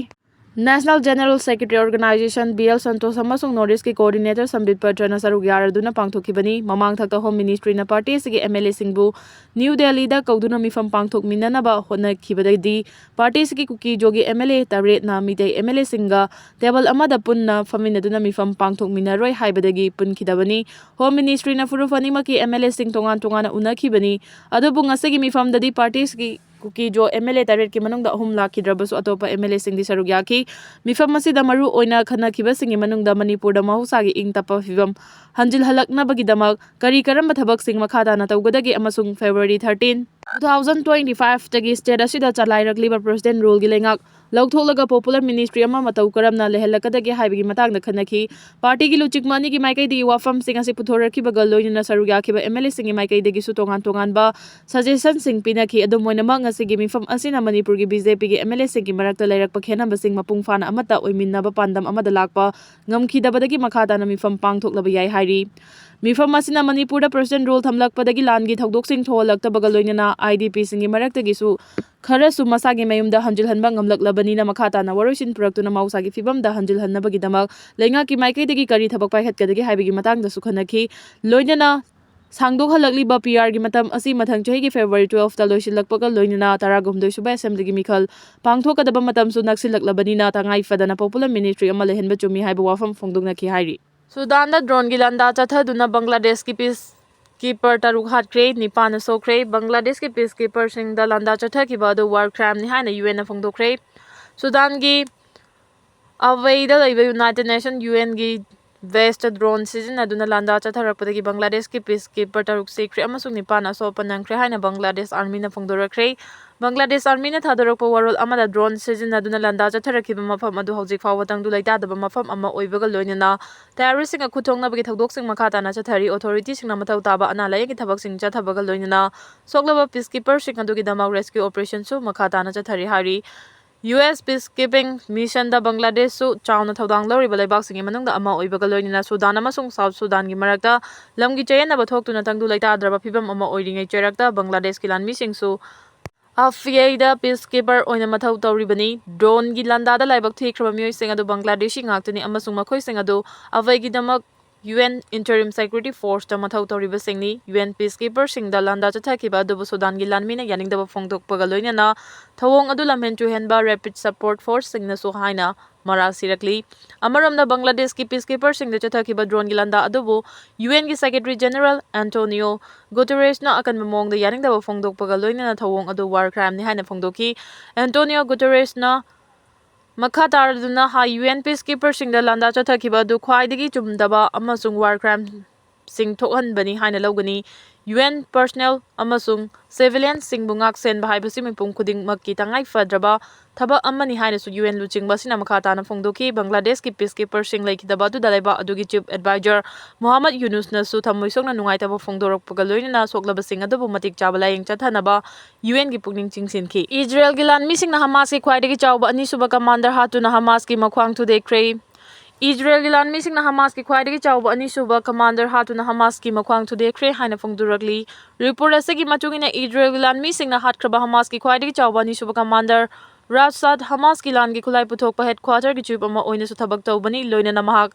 National General Secretary Organization, B L Santosh, ꯑꯃꯁꯨꯡ North East-ꯀꯤ coordinator ꯁꯝꯕꯤꯠ ꯄꯇ꯭ꯔꯅ ꯁꯔꯨꯛ ꯌꯥꯔꯗꯨꯅ ꯄꯥꯡꯊꯣꯛꯈꯤꯕꯅꯤ꯫ ꯃꯃꯥꯡ ꯊꯛꯇ Home Ministry-ꯅ party ꯑꯁꯤꯒꯤ MLA-ꯁꯤꯡꯕꯨ ꯅ꯭ꯌꯨ ꯗꯦꯜꯂꯤꯗ ꯀꯧꯗꯨꯅ ꯃꯤꯐꯝ ꯄꯥꯡꯊꯣꯛꯃꯤꯟꯅꯅꯕ ꯍꯣꯠꯅꯈꯤꯕꯗꯒꯤꯗꯤ party ꯑꯁꯤꯒꯤ ꯀꯨꯀꯤ-ꯖꯣꯒꯤ MLA ꯇꯔꯦꯠꯅ ꯃꯤꯇꯩ MLA-ꯁꯤꯡꯒ table ꯑꯃꯗ ꯄꯨꯟꯅ ꯐꯝꯃꯤꯟꯅꯗꯨꯅ ꯃꯤꯐꯝ ꯄꯥꯡꯊꯣꯛꯃꯤꯟꯅꯔꯣꯏ ꯍꯥꯏꯕꯗꯒꯤ ꯄꯨꯟꯈꯤꯗꯕꯅꯤ꯫ Home Ministry-ꯅ ꯐꯨꯔꯨꯞ ꯑꯅꯤꯃꯛꯀꯤ MLA-ꯁꯤꯡ ꯇꯣꯉꯥꯟ ꯇꯣꯉꯥꯟꯅ ꯎꯅꯈꯤꯕꯅꯤ꯫ ꯑꯗꯨꯕꯨ ꯉꯁꯤꯒꯤ ꯃꯤꯐꯝꯗꯗꯤ party ꯑꯁꯤꯒꯤ ꯀꯨꯀꯤ-ꯖꯣ MLA ꯇꯔꯦꯠꯀꯤ ꯃꯅꯨꯡꯗ ꯑꯍꯨꯝ ꯂꯥꯛꯈꯤꯗ꯭ꯔꯕꯁꯨ, ꯑꯇꯣꯞꯄ MLA-ꯁꯤꯡꯗꯤ ꯁꯔꯨꯛ ꯌꯥꯈꯤ꯫ ꯃꯤꯐꯝ ꯑꯁꯤꯗ ꯃꯔꯨ ꯑꯣꯏꯅ ꯈꯟꯅꯈꯤꯕꯁꯤꯡꯒꯤ ꯃꯅꯨꯡꯗ ꯃꯅꯤꯄꯨꯔꯗ ꯃꯍꯧꯁꯥꯒꯤ ꯏꯪ ꯇꯞꯄ ꯐꯤꯕꯝ ꯍꯟꯖꯤꯜꯍꯜꯂꯛꯅꯕꯒꯤꯗꯃꯛ ꯀꯔꯤ ꯀꯔꯝꯕ ꯊꯕꯛꯁꯤꯡ ꯃꯈꯥ ꯇꯥꯅ ꯇꯧꯒꯗꯒꯦ ꯑꯃꯁꯨꯡ February thirteen, Two thousand twenty-five ꯇꯒꯤ state ꯑꯁꯤꯗ ꯆꯂꯥꯏꯔꯛꯂꯤꯕ President Rule ꯒꯤ ꯂꯩꯉꯥꯛ ꯂꯧꯊꯣꯛꯂꯒ popular ministry ꯑꯃ ꯃꯇꯧ ꯀꯔꯝꯅ ꯂꯩꯍꯜꯂꯛꯀꯗꯒꯦ ꯍꯥꯏꯕꯒꯤ ꯃꯇꯥꯡꯗ ꯈꯟꯅꯈꯤ꯫ Party ꯒꯤ ꯂꯨꯆꯤꯡꯕ ꯑꯅꯤꯒꯤ ꯃꯥꯏꯀꯩꯗꯒꯤ ꯋꯥꯐꯝꯁꯤꯡ ꯑꯁꯤ ꯄꯨꯊꯣꯔꯛꯈꯤꯕꯒ ꯂꯣꯏꯅꯅ ꯁꯔꯨꯛ ꯌꯥꯈꯤꯕ M L A ꯁꯤꯡꯒꯤ ꯃꯥꯏꯀꯩꯗꯒꯤꯁꯨ ꯇꯣꯉꯥꯟ ꯇꯣꯉꯥꯟꯕ suggestion ꯁꯤꯡ ꯄꯤꯅꯈꯤ꯫ ꯑꯗꯨꯝ ꯑꯣꯏꯅꯃꯛ, ꯉꯁꯤꯒꯤ ꯃꯤꯐꯝ ꯑꯁꯤꯅ ꯃꯅꯤꯄꯨꯔꯒꯤ B J P ꯒꯤ M L A ꯁꯤꯡꯒꯤ ꯃꯔꯛꯇ ꯂꯩꯔꯛꯄ ꯈꯦꯠꯅꯕꯁꯤꯡ ꯃꯄꯨꯡ ꯐꯥꯅ ꯑꯃꯠꯇ ꯑꯣꯏꯃꯤꯟꯅꯕ ꯄꯥꯟꯗꯝ ꯑꯃꯗ ꯂꯥꯛꯄ ꯉꯝꯈꯤꯗꯕꯗꯒꯤ ꯃꯈꯥ ꯇꯥꯅ ꯃꯤꯐꯝ ꯄꯥꯡꯊꯣꯛꯂꯕ ꯌꯥꯏ ꯍꯥꯏꯔꯤ꯫ ꯃꯤꯐꯝ ꯑꯁꯤꯅ ꯃꯅꯤꯄꯨꯔꯗ President Rule ꯊꯝꯂꯛꯄꯗꯒꯤ ꯂꯥꯟꯒꯤ ꯊꯧꯗꯣꯛꯁꯤꯡ ꯊꯣꯛꯍꯜꯂꯛꯇꯕꯒ ꯂꯣꯏꯅꯅ I D P ꯁꯤꯡꯒꯤ ꯃꯔꯛꯇꯒꯤꯁꯨ ꯈꯔꯁꯨ ꯃꯁꯥꯒꯤ ꯃꯌꯨꯝꯗ ꯍꯟꯖꯤꯜꯍꯟꯕ ꯉꯝꯂꯛꯂꯕꯅꯤꯅ, ꯃꯈꯥ ꯇꯥꯅ ꯋꯥꯔꯣꯏꯁꯤꯟ ꯄꯨꯔꯛꯇꯨꯅ ꯃꯍꯧꯁꯥꯒꯤ ꯐꯤꯕꯝꯗ ꯍꯟꯖꯤꯜꯍꯟꯅꯕꯒꯤꯗꯃꯛ ꯂꯩꯉꯥꯛꯀꯤ ꯃꯥꯏꯀꯩꯗꯒꯤ ꯀꯔꯤ ꯊꯕꯛ ꯄꯥꯏꯈꯠꯀꯗꯒꯦ ꯍꯥꯏꯕꯒꯤ ꯃꯇꯥꯡꯗꯁꯨ ꯈꯟꯅꯈꯤ꯫ ꯂꯣꯏꯅꯅ ꯁꯥꯡꯗꯣꯛꯍꯜꯂꯛꯂꯤꯕ P R ꯒꯤ ꯃꯇꯝ ꯑꯁꯤ ꯃꯊꯪ ꯆꯍꯤꯒꯤ February twelve ꯇ ꯂꯣꯏꯁꯤꯜꯂꯛꯄꯒ ꯂꯣꯏꯅꯅ ꯇꯔꯥꯍꯨꯝꯗꯣꯏ ꯁꯨꯕ Assembly ꯒꯤ ꯃꯤꯈꯜ ꯄꯥꯡꯊꯣꯛꯀꯗꯕ ꯃꯇꯝꯁꯨ ꯅꯛꯁꯤꯜꯂꯛꯂꯕꯅꯤꯅ, ꯇꯉꯥꯏ ꯐꯗꯅ popular ministry ꯑꯃ ꯂꯩꯍꯟꯕ ꯆꯨꯝꯃꯤ ꯍꯥꯏꯕ ꯋꯥꯐꯝ ꯐꯣꯡꯗꯣꯛꯅꯈꯤ ꯍꯥꯏꯔꯤ꯫ ꯁꯨꯗꯥꯟꯗ drone ꯒꯤ ꯂꯥꯟꯗꯥ ꯆꯠꯊꯗꯨꯅ ꯕꯪꯒ꯭ꯂꯥꯗꯦꯁꯀꯤ peacekeeper ꯇꯔꯨꯛ ꯍꯥꯠꯈ꯭ꯔꯦ, ꯅꯤꯄꯥꯟꯅ ꯁꯣꯛꯈ꯭ꯔꯦ꯫ ꯕꯪꯒ꯭ꯂꯥꯗꯦꯁꯀꯤ peacekeeper ꯁꯤꯡꯗ ꯂꯥꯟꯗꯥ ꯆꯠꯊꯈꯤꯕ ꯑꯗꯨ war crime ꯅꯤ ꯍꯥꯏꯅ U N ꯅ ꯐꯣꯡꯗꯣꯛꯈ꯭ꯔꯦ꯫ ꯁꯨꯗꯥꯟꯒꯤ ꯑꯕꯦꯏꯗ ꯂꯩꯕ United Nation, U N ꯒꯤ base ꯇ drone ꯁꯤꯖꯤꯟꯅꯗꯨꯅ ꯂꯥꯟꯗꯥ ꯆꯠꯊꯔꯛꯄꯗꯒꯤ ꯕꯪꯒ꯭ꯂꯥꯗꯦꯁꯀꯤ peacekeeper ꯇꯔꯨꯛ ꯁꯤꯈ꯭ꯔꯦ ꯑꯃꯁꯨꯡ ꯅꯤꯄꯥꯟ ꯑꯁꯣꯛ ꯑꯄꯟ ꯅꯪꯈ꯭ꯔꯦ ꯍꯥꯏꯅ ꯕꯪꯒ꯭ꯂꯥꯗꯦꯁ army ꯅ ꯐꯣꯡꯗꯣꯔꯛꯈ꯭ꯔꯦ꯫ ꯕꯪꯒ꯭ꯂꯥꯗꯦꯁ army ꯅ ꯊꯥꯗꯣꯔꯛꯄ ꯋꯥꯔꯣꯜ ꯑꯃꯗ drone ꯁꯤꯖꯤꯟꯅꯗꯨꯅ ꯂꯥꯟꯗꯥ ꯆꯠꯊꯔꯛꯈꯤꯕ ꯃꯐꯝ ꯑꯗꯨ ꯍꯧꯖꯤꯛ ꯐꯥꯎꯕ ꯇꯪꯗꯨ ꯂꯩꯇꯥꯗꯕ ꯃꯐꯝ ꯑꯃ ꯑꯣꯏꯕꯒ ꯂꯣꯏꯅꯅ terrorist ꯁꯤꯡꯒ ꯈꯨꯠ ꯊꯣꯛꯅꯕꯒꯤ ꯊꯧꯗꯣꯛꯁꯤꯡ ꯃꯈꯥ ꯇꯥꯅ ꯆꯠꯊꯔꯤ꯫ Authority ꯁꯤꯡꯅ ꯃꯊꯧ ꯇꯥꯕ ꯑꯅꯥ ꯂꯥꯌꯦꯡꯒꯤ ꯊꯕꯛꯁꯤꯡ ꯆꯠꯊꯕꯒ ꯂꯣꯏꯅꯅ ꯁꯣꯛꯂꯕ peacekeeper ꯁꯤꯡ ꯑꯗꯨꯒꯤꯗꯃꯛ rescue operation ꯁꯨ ꯃꯈꯥ ꯇꯥꯅ ꯆꯠꯊꯔꯤ ꯍꯥꯏꯔꯤ꯫ U S peacekeeping mission ꯗ ꯕꯪꯒ꯭ꯂꯥꯗꯦꯁꯁꯨ ꯆꯥꯎꯅ ꯊꯧꯗꯥꯡ ꯂꯧꯔꯤꯕ ꯂꯩꯕꯥꯛꯁꯤꯡꯒꯤ ꯃꯅꯨꯡꯗ ꯑꯃ ꯑꯣꯏꯕꯒ ꯂꯣꯏꯅꯅ ꯁꯨꯗꯥꯟ ꯑꯃꯁꯨꯡ ꯁꯥꯎꯠ ꯁꯨꯗꯥꯟꯒꯤ ꯃꯔꯛꯇ ꯂꯝꯒꯤ ꯆꯌꯦꯠꯅꯕ ꯊꯣꯛꯇꯨꯅ ꯇꯪꯗꯨ ꯂꯩꯇꯥꯗ꯭ꯔꯕ ꯐꯤꯕꯝ ꯑꯃ ꯑꯣꯏꯔꯤꯉꯩ ꯆꯩꯔꯛꯇ ꯕꯪꯒ꯭ꯂꯥꯗꯦꯁꯀꯤ ꯂꯥꯟꯃꯤꯁꯤꯡꯁꯨ ꯑꯐꯤꯌꯩꯗ peacekeeper ꯑꯣꯏꯅ ꯃꯊꯧ ꯇꯧꯔꯤꯕꯅꯤ꯫ Drone ꯒꯤ ꯂꯥꯟꯗꯥꯗ ꯂꯥꯏꯕꯛ ꯊꯤꯈ꯭ꯔꯕ ꯃꯤꯑꯣꯏꯁꯤꯡ ꯑꯗꯨ ꯕꯪꯒ꯭ꯂꯥꯗꯦꯁꯤ ꯉꯥꯛꯇꯅꯤ ꯑꯃꯁꯨꯡ ꯃꯈꯣꯏꯁꯤꯡ ꯑꯗꯨ ꯑꯐꯤꯌꯩꯒꯤꯗꯃꯛ U N Interim Security Force ꯇ ꯃꯊꯧ ꯇꯧꯔꯤꯕꯁꯤꯡꯅꯤ꯫ U N peacekeeper ꯁꯤꯡꯗ ꯂꯥꯟꯗꯥ ꯆꯠꯊꯈꯤꯕ ꯑꯗꯨꯕꯨ ꯁꯨꯗꯥꯟꯒꯤ ꯂꯥꯟꯃꯤꯅ ꯌꯥꯅꯤꯡꯗꯕ ꯐꯣꯡꯗꯣꯛꯄꯒ ꯂꯣꯏꯅꯅ ꯊꯧꯑꯣꯡ ꯑꯗꯨ ꯂꯝꯍꯦꯟ ꯇꯨꯍꯦꯟꯕ rapid support force ꯁꯤꯡꯅꯁꯨ ꯍꯥꯏꯅ ꯃꯔꯥꯜ ꯁꯤꯔꯛꯂꯤ꯫ ꯑꯃꯔꯣꯝꯗ, ꯕꯪꯒ꯭ꯂꯥꯗꯦꯁꯀꯤ peacekeeper ꯁꯤꯡꯗ ꯆꯠꯊꯈꯤꯕ drone ꯒꯤ ꯂꯥꯟꯗꯥ ꯑꯗꯨꯕꯨ U N ꯒꯤ Secretary General Antonio Guterres ꯅ ꯑꯀꯟꯕ ꯃꯑꯣꯡꯗ ꯌꯥꯅꯤꯡꯗꯕ ꯐꯣꯡꯗꯣꯛꯄꯒ ꯂꯣꯏꯅꯅ ꯊꯧꯑꯣꯡ ꯑꯗꯨ war crime ꯅꯤ ꯍꯥꯏꯅ ꯐꯣꯡꯗꯣꯛꯈꯤ꯫ Antonio Guterres ꯅ ꯃꯈꯥ ꯇꯥꯔꯗꯨꯅ ꯍꯥꯏ, U N peacekeeper ꯁꯤꯡꯗ ꯂꯥꯟꯗꯥ ꯆꯠꯊꯈꯤꯕ ꯑꯗꯨ ꯈ꯭ꯋꯥꯏꯗꯒꯤ ꯆꯨꯝꯗꯕ ꯑꯃꯁꯨꯡ war crime ꯁꯤꯡ ꯊꯣꯛꯍꯟꯕꯅꯤ ꯍꯥꯏꯅ ꯂꯧꯒꯅꯤ꯫ ꯌꯨ ꯑꯦꯟ ꯄꯔꯁꯅꯦꯜ ꯑꯃꯁꯨꯡ ꯁꯤꯚꯤꯂꯤꯌꯟꯁꯤꯡꯕꯨ ꯉꯥꯛ ꯁꯦꯟꯕ ꯍꯥꯏꯕꯁꯤ ꯃꯤꯄꯨꯝ ꯈꯨꯗꯤꯡꯃꯛꯀꯤ ꯇꯉꯥꯏ ꯐꯗ꯭ꯔꯕ ꯊꯕꯛ ꯑꯃꯅꯤ ꯍꯥꯏꯅꯁꯨ ꯌꯨ ꯑꯦꯟ ꯂꯨꯆꯤꯡꯕ ꯑꯁꯤꯅ ꯃꯈꯥ ꯇꯥꯅ ꯐꯣꯡꯗꯣꯛꯈꯤ꯫ ꯕꯪꯒ꯭ꯂꯥꯗꯦꯁꯀꯤ peacekeeperꯁꯤꯡ ꯂꯩꯈꯤꯗꯕ ꯑꯗꯨꯗ ꯂꯩꯕꯥꯛ ꯑꯗꯨꯒꯤ chief adviser ꯃꯨꯍꯝꯃꯗ ꯌꯨꯅꯨꯁꯅꯁꯨ ꯊꯃꯣꯏ ꯁꯣꯛꯅ ꯅꯨꯡꯉꯥꯏꯇꯕ ꯐꯣꯡꯗꯣꯔꯛꯄꯒ ꯂꯣꯏꯅꯅ ꯁꯣꯛꯂꯕꯁꯤꯡ ꯑꯗꯨꯕꯨ ꯃꯇꯤꯛ ꯆꯥꯕ ꯂꯥꯌꯦꯡ ꯆꯠꯊꯅꯕ ꯌꯨ ꯑꯦꯟꯒꯤ ꯄꯨꯛꯅꯤꯡ ꯆꯤꯡꯁꯤꯟꯈꯤ꯫ ꯏꯖꯔꯦꯜꯒꯤ ꯂꯥꯟꯃꯤꯁꯤꯡꯅ ꯍꯃꯥꯁꯀꯤ ꯈ꯭ꯋꯥꯏꯗꯒꯤ ꯆꯥꯎꯕ ꯑꯅꯤꯁꯨꯕ commander ꯍꯥꯠꯇꯨꯅ ꯍꯃꯥꯁꯀꯤ ꯃꯈ꯭ꯋꯥꯡ ꯊꯨꯗꯦꯛꯈ꯭ꯔꯦ꯫ ꯏꯖꯔꯦꯜꯒꯤ ꯂꯥꯟꯃꯤꯁꯤꯡꯅ ꯍꯃꯥꯁꯀꯤ ꯈ꯭ꯋꯥꯏꯗꯒꯤ ꯆꯥꯎꯕ ꯑꯅꯤꯁꯨꯕ commander ꯍꯥꯠꯇꯨꯅ ꯍꯃꯥꯁꯀꯤ ꯃꯈ꯭ꯋꯥꯡ ꯊꯨꯗꯦꯛꯈ꯭ꯔꯦ ꯍꯥꯏꯅ ꯐꯣꯡꯗꯣꯔꯛꯂꯤ꯫ Report ꯑꯁꯤꯒꯤ ꯃꯇꯨꯡ ꯏꯟꯅ ꯏꯖꯔꯦꯜꯒꯤ ꯂꯥꯟꯃꯤꯁꯤꯡꯅ ꯍꯥꯠꯈ꯭ꯔꯕ ꯍꯃꯥꯁꯀꯤ ꯈ꯭ꯋꯥꯏꯗꯒꯤ ꯆꯥꯎꯕ ꯑꯅꯤꯁꯨꯕ commander ꯔꯥꯖ ꯁꯥꯗ ꯍꯃꯥꯁꯀꯤ ꯂꯥꯟꯒꯤ ꯈꯨꯠꯂꯥꯏ ꯄꯨꯊꯣꯛꯄ headquarterꯒꯤ chief ꯑꯃ ꯑꯣꯏꯅꯁꯨ ꯊꯕꯛ ꯇꯧꯕꯅꯤ꯫ ꯂꯣꯏꯅꯅ ꯃꯍꯥꯛ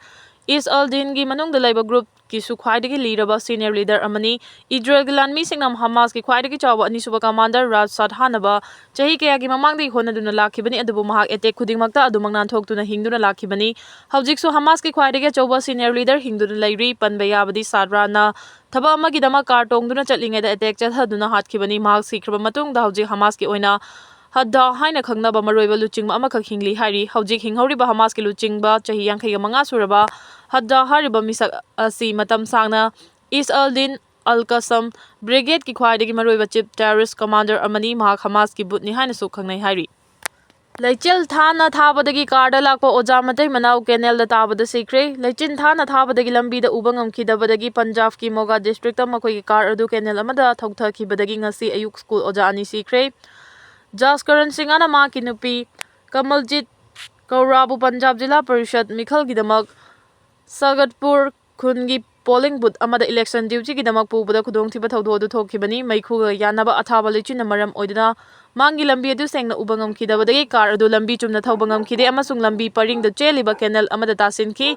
ꯏꯁ ꯑꯜ ꯗꯤꯟꯒꯤ ꯃꯅꯨꯡꯗ ꯂꯩꯕ groupꯀꯤꯁꯨ ꯈ꯭ꯋꯥꯏꯗꯒꯤ ꯂꯤꯔꯕ senior leader ꯑꯃꯅꯤ꯫ ꯏꯖꯔꯦꯜꯒꯤ ꯂꯥꯟꯃꯤꯁꯤꯡꯅ ꯍꯃꯥꯁꯀꯤ ꯈ꯭ꯋꯥꯏꯗꯒꯤ ꯆꯥꯎꯕ ꯑꯅꯤꯁꯨꯕ commander ꯔꯥꯖ ꯁꯥꯗ ꯍꯥꯠꯅꯕ ꯆꯍꯤ ꯀꯌꯥꯒꯤ ꯃꯃꯥꯡꯗꯒꯤ ꯍꯣꯠꯅꯗꯨꯅ ꯂꯥꯛꯈꯤꯕꯅꯤ, ꯑꯗꯨꯕꯨ ꯃꯍꯥꯛ attack ꯈꯨꯗꯤꯡꯃꯛꯇ ꯑꯗꯨꯃꯛ ꯅꯥꯟꯊꯣꯛꯇꯨꯅ ꯍꯤꯡꯗꯨꯅ ꯂꯥꯛꯈꯤꯕꯅꯤ꯫ ꯍꯧꯖꯤꯛꯁꯨ ꯍꯃꯥꯁꯀꯤ ꯈ꯭ꯋꯥꯏꯗꯒꯤ ꯑꯆꯧꯕ senior leader ꯍꯤꯡꯗꯨꯅ ꯂꯩꯔꯤ꯫ ꯄꯟꯕ ꯌꯥꯕꯗꯤ ꯁꯥꯗ ꯔꯥꯖꯅ ꯊꯕꯛ ꯑꯃꯒꯤꯗꯃꯛ car ꯇꯣꯡꯗꯨꯅ ꯆꯠꯂꯤꯉꯩꯗ attack ꯆꯠꯊꯗꯨꯅ ꯍꯥꯠꯈꯤꯕꯅꯤ꯫ ꯃꯍꯥꯛ ꯁꯤꯈ꯭ꯔꯕ ꯃꯇꯨꯡꯗ ꯍꯧꯖꯤꯛ ꯍꯃꯥꯁꯀꯤ ꯑꯣꯏꯅ ꯍꯗꯥ ꯍꯥꯏꯅ ꯈꯪꯅꯕ ꯃꯔꯨꯑꯣꯏꯕ ꯂꯨꯆꯤꯡꯕ ꯑꯃꯈꯛ ꯍꯤꯡꯂꯤ ꯍꯥꯏꯔꯤ꯫ ꯍꯧꯖꯤꯛ ꯍꯤꯡꯍꯧꯔꯤꯕ ꯍꯃꯥꯁꯀꯤ ꯂꯨꯆꯤꯡꯕ ꯆꯍꯤ ꯌꯥꯡꯈꯩꯒ ꯃꯉꯥ ꯁꯨꯔꯕ ꯍꯗꯥ ꯍꯥꯏꯔꯤꯕ ꯃꯤꯁꯛ ꯑꯁꯤ ꯃꯇꯝ ꯁꯥꯡꯅ ꯏꯁ ꯑꯜ ꯗꯤꯟ ꯑꯜ ꯀꯁꯝ brigadeꯀꯤ ꯈ꯭ꯋꯥꯏꯗꯒꯤ ꯃꯔꯨꯑꯣꯏꯕ chief terrorist commander ꯑꯃꯅꯤ꯫ ꯃꯍꯥꯛ ꯍꯃꯥꯁꯀꯤ ꯕꯨꯠꯅꯤ ꯍꯥꯏꯅꯁꯨ ꯈꯪꯅꯩ ꯍꯥꯏꯔꯤ꯫ ꯂꯩꯆꯤꯜ ꯊꯥꯅ ꯊꯥꯕꯗꯒꯤ carꯗ ꯂꯥꯛꯄ ꯑꯣꯖꯥ ꯃꯇꯩ ꯃꯅꯥꯎ canalꯗ ꯇꯥꯕꯗ ꯁꯤꯈ꯭ꯔꯦ꯫ ꯂꯩꯆꯤꯜ ꯊꯥꯅ ꯊꯥꯕꯗꯒꯤ ꯂꯝꯕꯤꯗ ꯎꯕ ꯉꯝꯈꯤꯗꯕꯗꯒꯤ ꯄꯟꯖꯥꯕꯀꯤ ꯃꯣꯒꯥ districtꯇ ꯃꯈꯣꯏꯒꯤ car ꯑꯗꯨ canal ꯑꯃꯗ ꯊꯧꯊꯈꯤꯕꯗꯒꯤ ꯉꯁꯤ ꯑꯌꯨꯛ school ꯑꯣꯖꯥ ꯑꯅꯤ ꯁꯤꯈ꯭ꯔꯦ꯫ ꯖꯥꯁꯀꯔꯟ ꯁꯤꯡꯍꯅ ꯃꯍꯥꯛꯀꯤ ꯅꯨꯄꯤ ꯀꯃꯜꯖꯤꯠ ꯀꯧꯔꯥꯕꯨ ꯄꯟꯖꯥꯕ ꯖꯤꯂꯥ ꯄꯔꯤꯁꯠ ꯃꯤꯈꯜꯒꯤꯗꯃꯛ ꯁꯒꯠꯄꯨꯔ ꯈꯨꯟꯒꯤ polling booth ꯑꯃꯗ election dutyꯒꯤꯗꯃꯛ ꯄꯨꯕꯗ ꯈꯨꯗꯣꯡꯊꯤꯕ ꯊꯧꯗꯣꯛ ꯑꯗꯨ ꯊꯣꯛꯈꯤꯕꯅꯤ꯫ ꯃꯩꯈꯨꯒ ꯌꯥꯅꯕ ꯑꯊꯥꯕ ꯂꯩꯆꯤꯟꯅ ꯃꯔꯝ ꯑꯣꯏꯗꯨꯅ ꯃꯥꯡꯒꯤ ꯂꯝꯕꯤ ꯑꯗꯨ ꯁꯦꯡꯅ ꯎꯕ ꯉꯝꯈꯤꯗꯕꯗꯒꯤ car ꯑꯗꯨ ꯂꯝꯕꯤ ꯆꯨꯝꯅ ꯊꯧꯕ ꯉꯝꯈꯤꯗꯦ ꯑꯃꯁꯨꯡ ꯂꯝꯕꯤ ꯄꯔꯤꯡꯗ ꯆꯦꯜꯂꯤꯕ canal ꯑꯃꯗ ꯇꯥꯁꯤꯟꯈꯤ꯫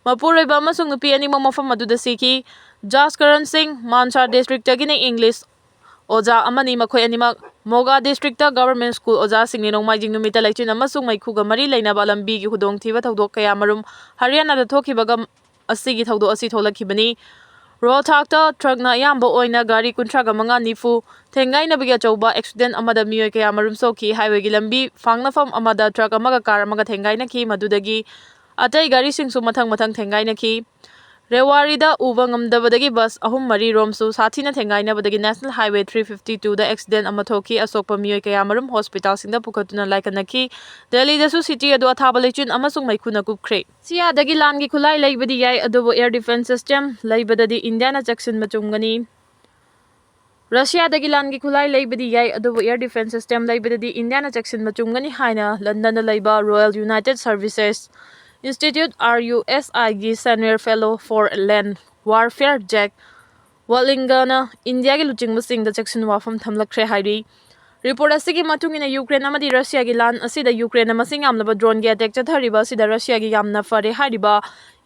ꯃꯄꯨꯔꯣꯏꯕ ꯑꯃꯁꯨꯡ ꯅꯨꯄꯤ ꯑꯅꯤꯃꯛ ꯃꯐꯝ ꯑꯗꯨꯗ ꯁꯤꯈꯤ꯫ ꯖꯥꯁꯀꯔꯟ ꯁꯤꯡ ꯃꯥꯟꯁꯥ districtꯇꯒꯤꯅ English ꯑꯣꯖꯥ ꯑꯃꯅꯤ꯫ ꯃꯈꯣꯏ ꯑꯅꯤꯃꯛ ꯃꯣꯒꯥ districtꯇ government school ꯑꯣꯖꯥꯁꯤꯡꯅꯤ꯫ ꯅꯣꯡꯃꯥꯏꯖꯤꯡ ꯅꯨꯃꯤꯠꯇ ꯂꯩꯆꯤꯟ ꯑꯃꯁꯨꯡ ꯃꯩꯈꯨꯒ ꯃꯔꯤ ꯂꯩꯅꯕ ꯂꯝꯕꯤꯒꯤ ꯈꯨꯗꯣꯡꯊꯤꯕ ꯊꯧꯗꯣꯛ ꯀꯌꯥꯃꯔꯨꯝ ꯍꯔꯤꯌꯥꯅꯥꯗ ꯊꯣꯛꯈꯤꯕꯒ ꯑꯁꯤꯒꯤ ꯊꯧꯗꯣꯛ ꯑꯁꯤ ꯊꯣꯛꯂꯛꯈꯤꯕꯅꯤ꯫ ꯔꯣꯍꯇꯥꯛꯇ truckꯅ ꯑꯌꯥꯝꯕ ꯑꯣꯏꯅ ꯒꯥꯔꯤ ꯀꯨꯟꯊ꯭ꯔꯥꯒ ꯃꯉꯥ ꯅꯤꯐꯨ ꯊꯦꯡꯒꯥꯏꯅꯕꯒꯤ ꯑꯆꯧꯕ accident ꯑꯃꯗ ꯃꯤꯑꯣꯏ ꯀꯌꯥꯃꯔꯨꯝ ꯁꯣꯛꯈꯤ꯫ Highwayꯒꯤ ꯂꯝꯕꯤ ꯐꯥꯡꯅꯐꯝ ꯑꯃꯗ truck ꯑꯃꯒ car ꯑꯃꯒ ꯊꯦꯡꯒꯥꯏꯅꯈꯤ, ꯃꯗꯨꯗꯒꯤ ꯑꯇꯩ ꯒꯥꯔꯤꯁꯤꯡꯁꯨ ꯃꯊꯪ ꯃꯊꯪ ꯊꯦꯡꯒꯥꯏꯅꯈꯤ꯫ ꯔꯦꯋꯥꯔꯤꯗ ꯎꯕ ꯉꯝꯗꯕꯗꯒꯤ ꯕꯁ ꯑꯍꯨꯝ ꯃꯔꯤ ꯔꯣꯝꯁꯨ ꯁꯥꯊꯤꯅ ꯊꯦꯡꯒꯥꯏꯅꯕꯗꯒꯤ National Highway three fifty two ꯗ accident ꯑꯃ ꯊꯣꯛꯈꯤ꯫ ꯑꯁꯣꯛꯄ ꯃꯤꯑꯣꯏ ꯀꯌꯥꯃꯔꯨꯝ ꯍꯣꯁꯄꯤꯇꯥꯜꯁꯤꯡꯗ ꯄꯨꯈꯠꯇꯨꯅ ꯂꯥꯏꯀꯠꯅꯈꯤ꯫ ꯗꯦꯜꯂꯤꯗꯁꯨ city ꯑꯗꯨ ꯑꯊꯥꯕ ꯂꯩꯆꯤꯟ ꯑꯃꯁꯨꯡ ꯃꯩꯈꯨꯅ ꯀꯨꯞꯈ꯭ꯔꯦ꯫ ꯔꯁꯤꯌꯥꯗꯒꯤ ꯂꯥꯟꯒꯤ ꯈꯨꯠꯂꯥꯏ ꯂꯩꯕꯗꯤ ꯌꯥꯏ, ꯑꯗꯨꯕꯨ air defense system ꯂꯩꯕꯗꯗꯤ ꯏꯟꯗꯤꯌꯥꯅ ꯆꯦꯛꯁꯤꯟꯕ ꯆꯨꯝꯒꯅꯤ꯫ ꯔꯁꯤꯌꯥꯗꯒꯤ ꯂꯥꯟꯒꯤ ꯈꯨꯠꯂꯥꯏ ꯂꯩꯕꯗꯤ ꯌꯥꯏ, ꯑꯗꯨꯕꯨ air defense system ꯂꯩꯕꯗꯗꯤ ꯏꯟꯗꯤꯌꯥꯅ ꯆꯦꯛꯁꯤꯟꯕ ꯆꯨꯝꯒꯅꯤ ꯍꯥꯏꯅ ꯂꯟꯗꯟꯗ ꯂꯩꯕ Royal United Services Institute, R U S I, ꯒꯤ senior fellow for land warfare Jack Wallinga-ꯅ ꯏꯟꯗꯤꯌꯥꯒꯤ ꯂꯨꯆꯤꯡꯕꯁꯤꯡꯗ ꯆꯦꯛꯁꯤꯟ ꯋꯥꯐꯝ ꯊꯝꯂꯛꯈ꯭ꯔꯦ ꯍꯥꯏꯔꯤ꯫ Report ꯑꯁꯤꯒꯤ ꯃꯇꯨꯡ ꯏꯟꯅ, ꯌꯨꯀ꯭ꯔꯦꯟ ꯑꯃꯗꯤ ꯔꯁꯤꯌꯥꯒꯤ ꯂꯥꯟ ꯑꯁꯤꯗ ꯌꯨꯀ꯭ꯔꯦꯟꯅ ꯃꯁꯤꯡ ꯌꯥꯝꯂꯕ drone-ꯒꯤ attack ꯆꯠꯊꯔꯤꯕ ꯑꯁꯤꯗ ꯔꯁꯤꯌꯥꯒꯤ ꯌꯥꯝꯅ ꯐꯔꯦ ꯍꯥꯏꯔꯤꯕ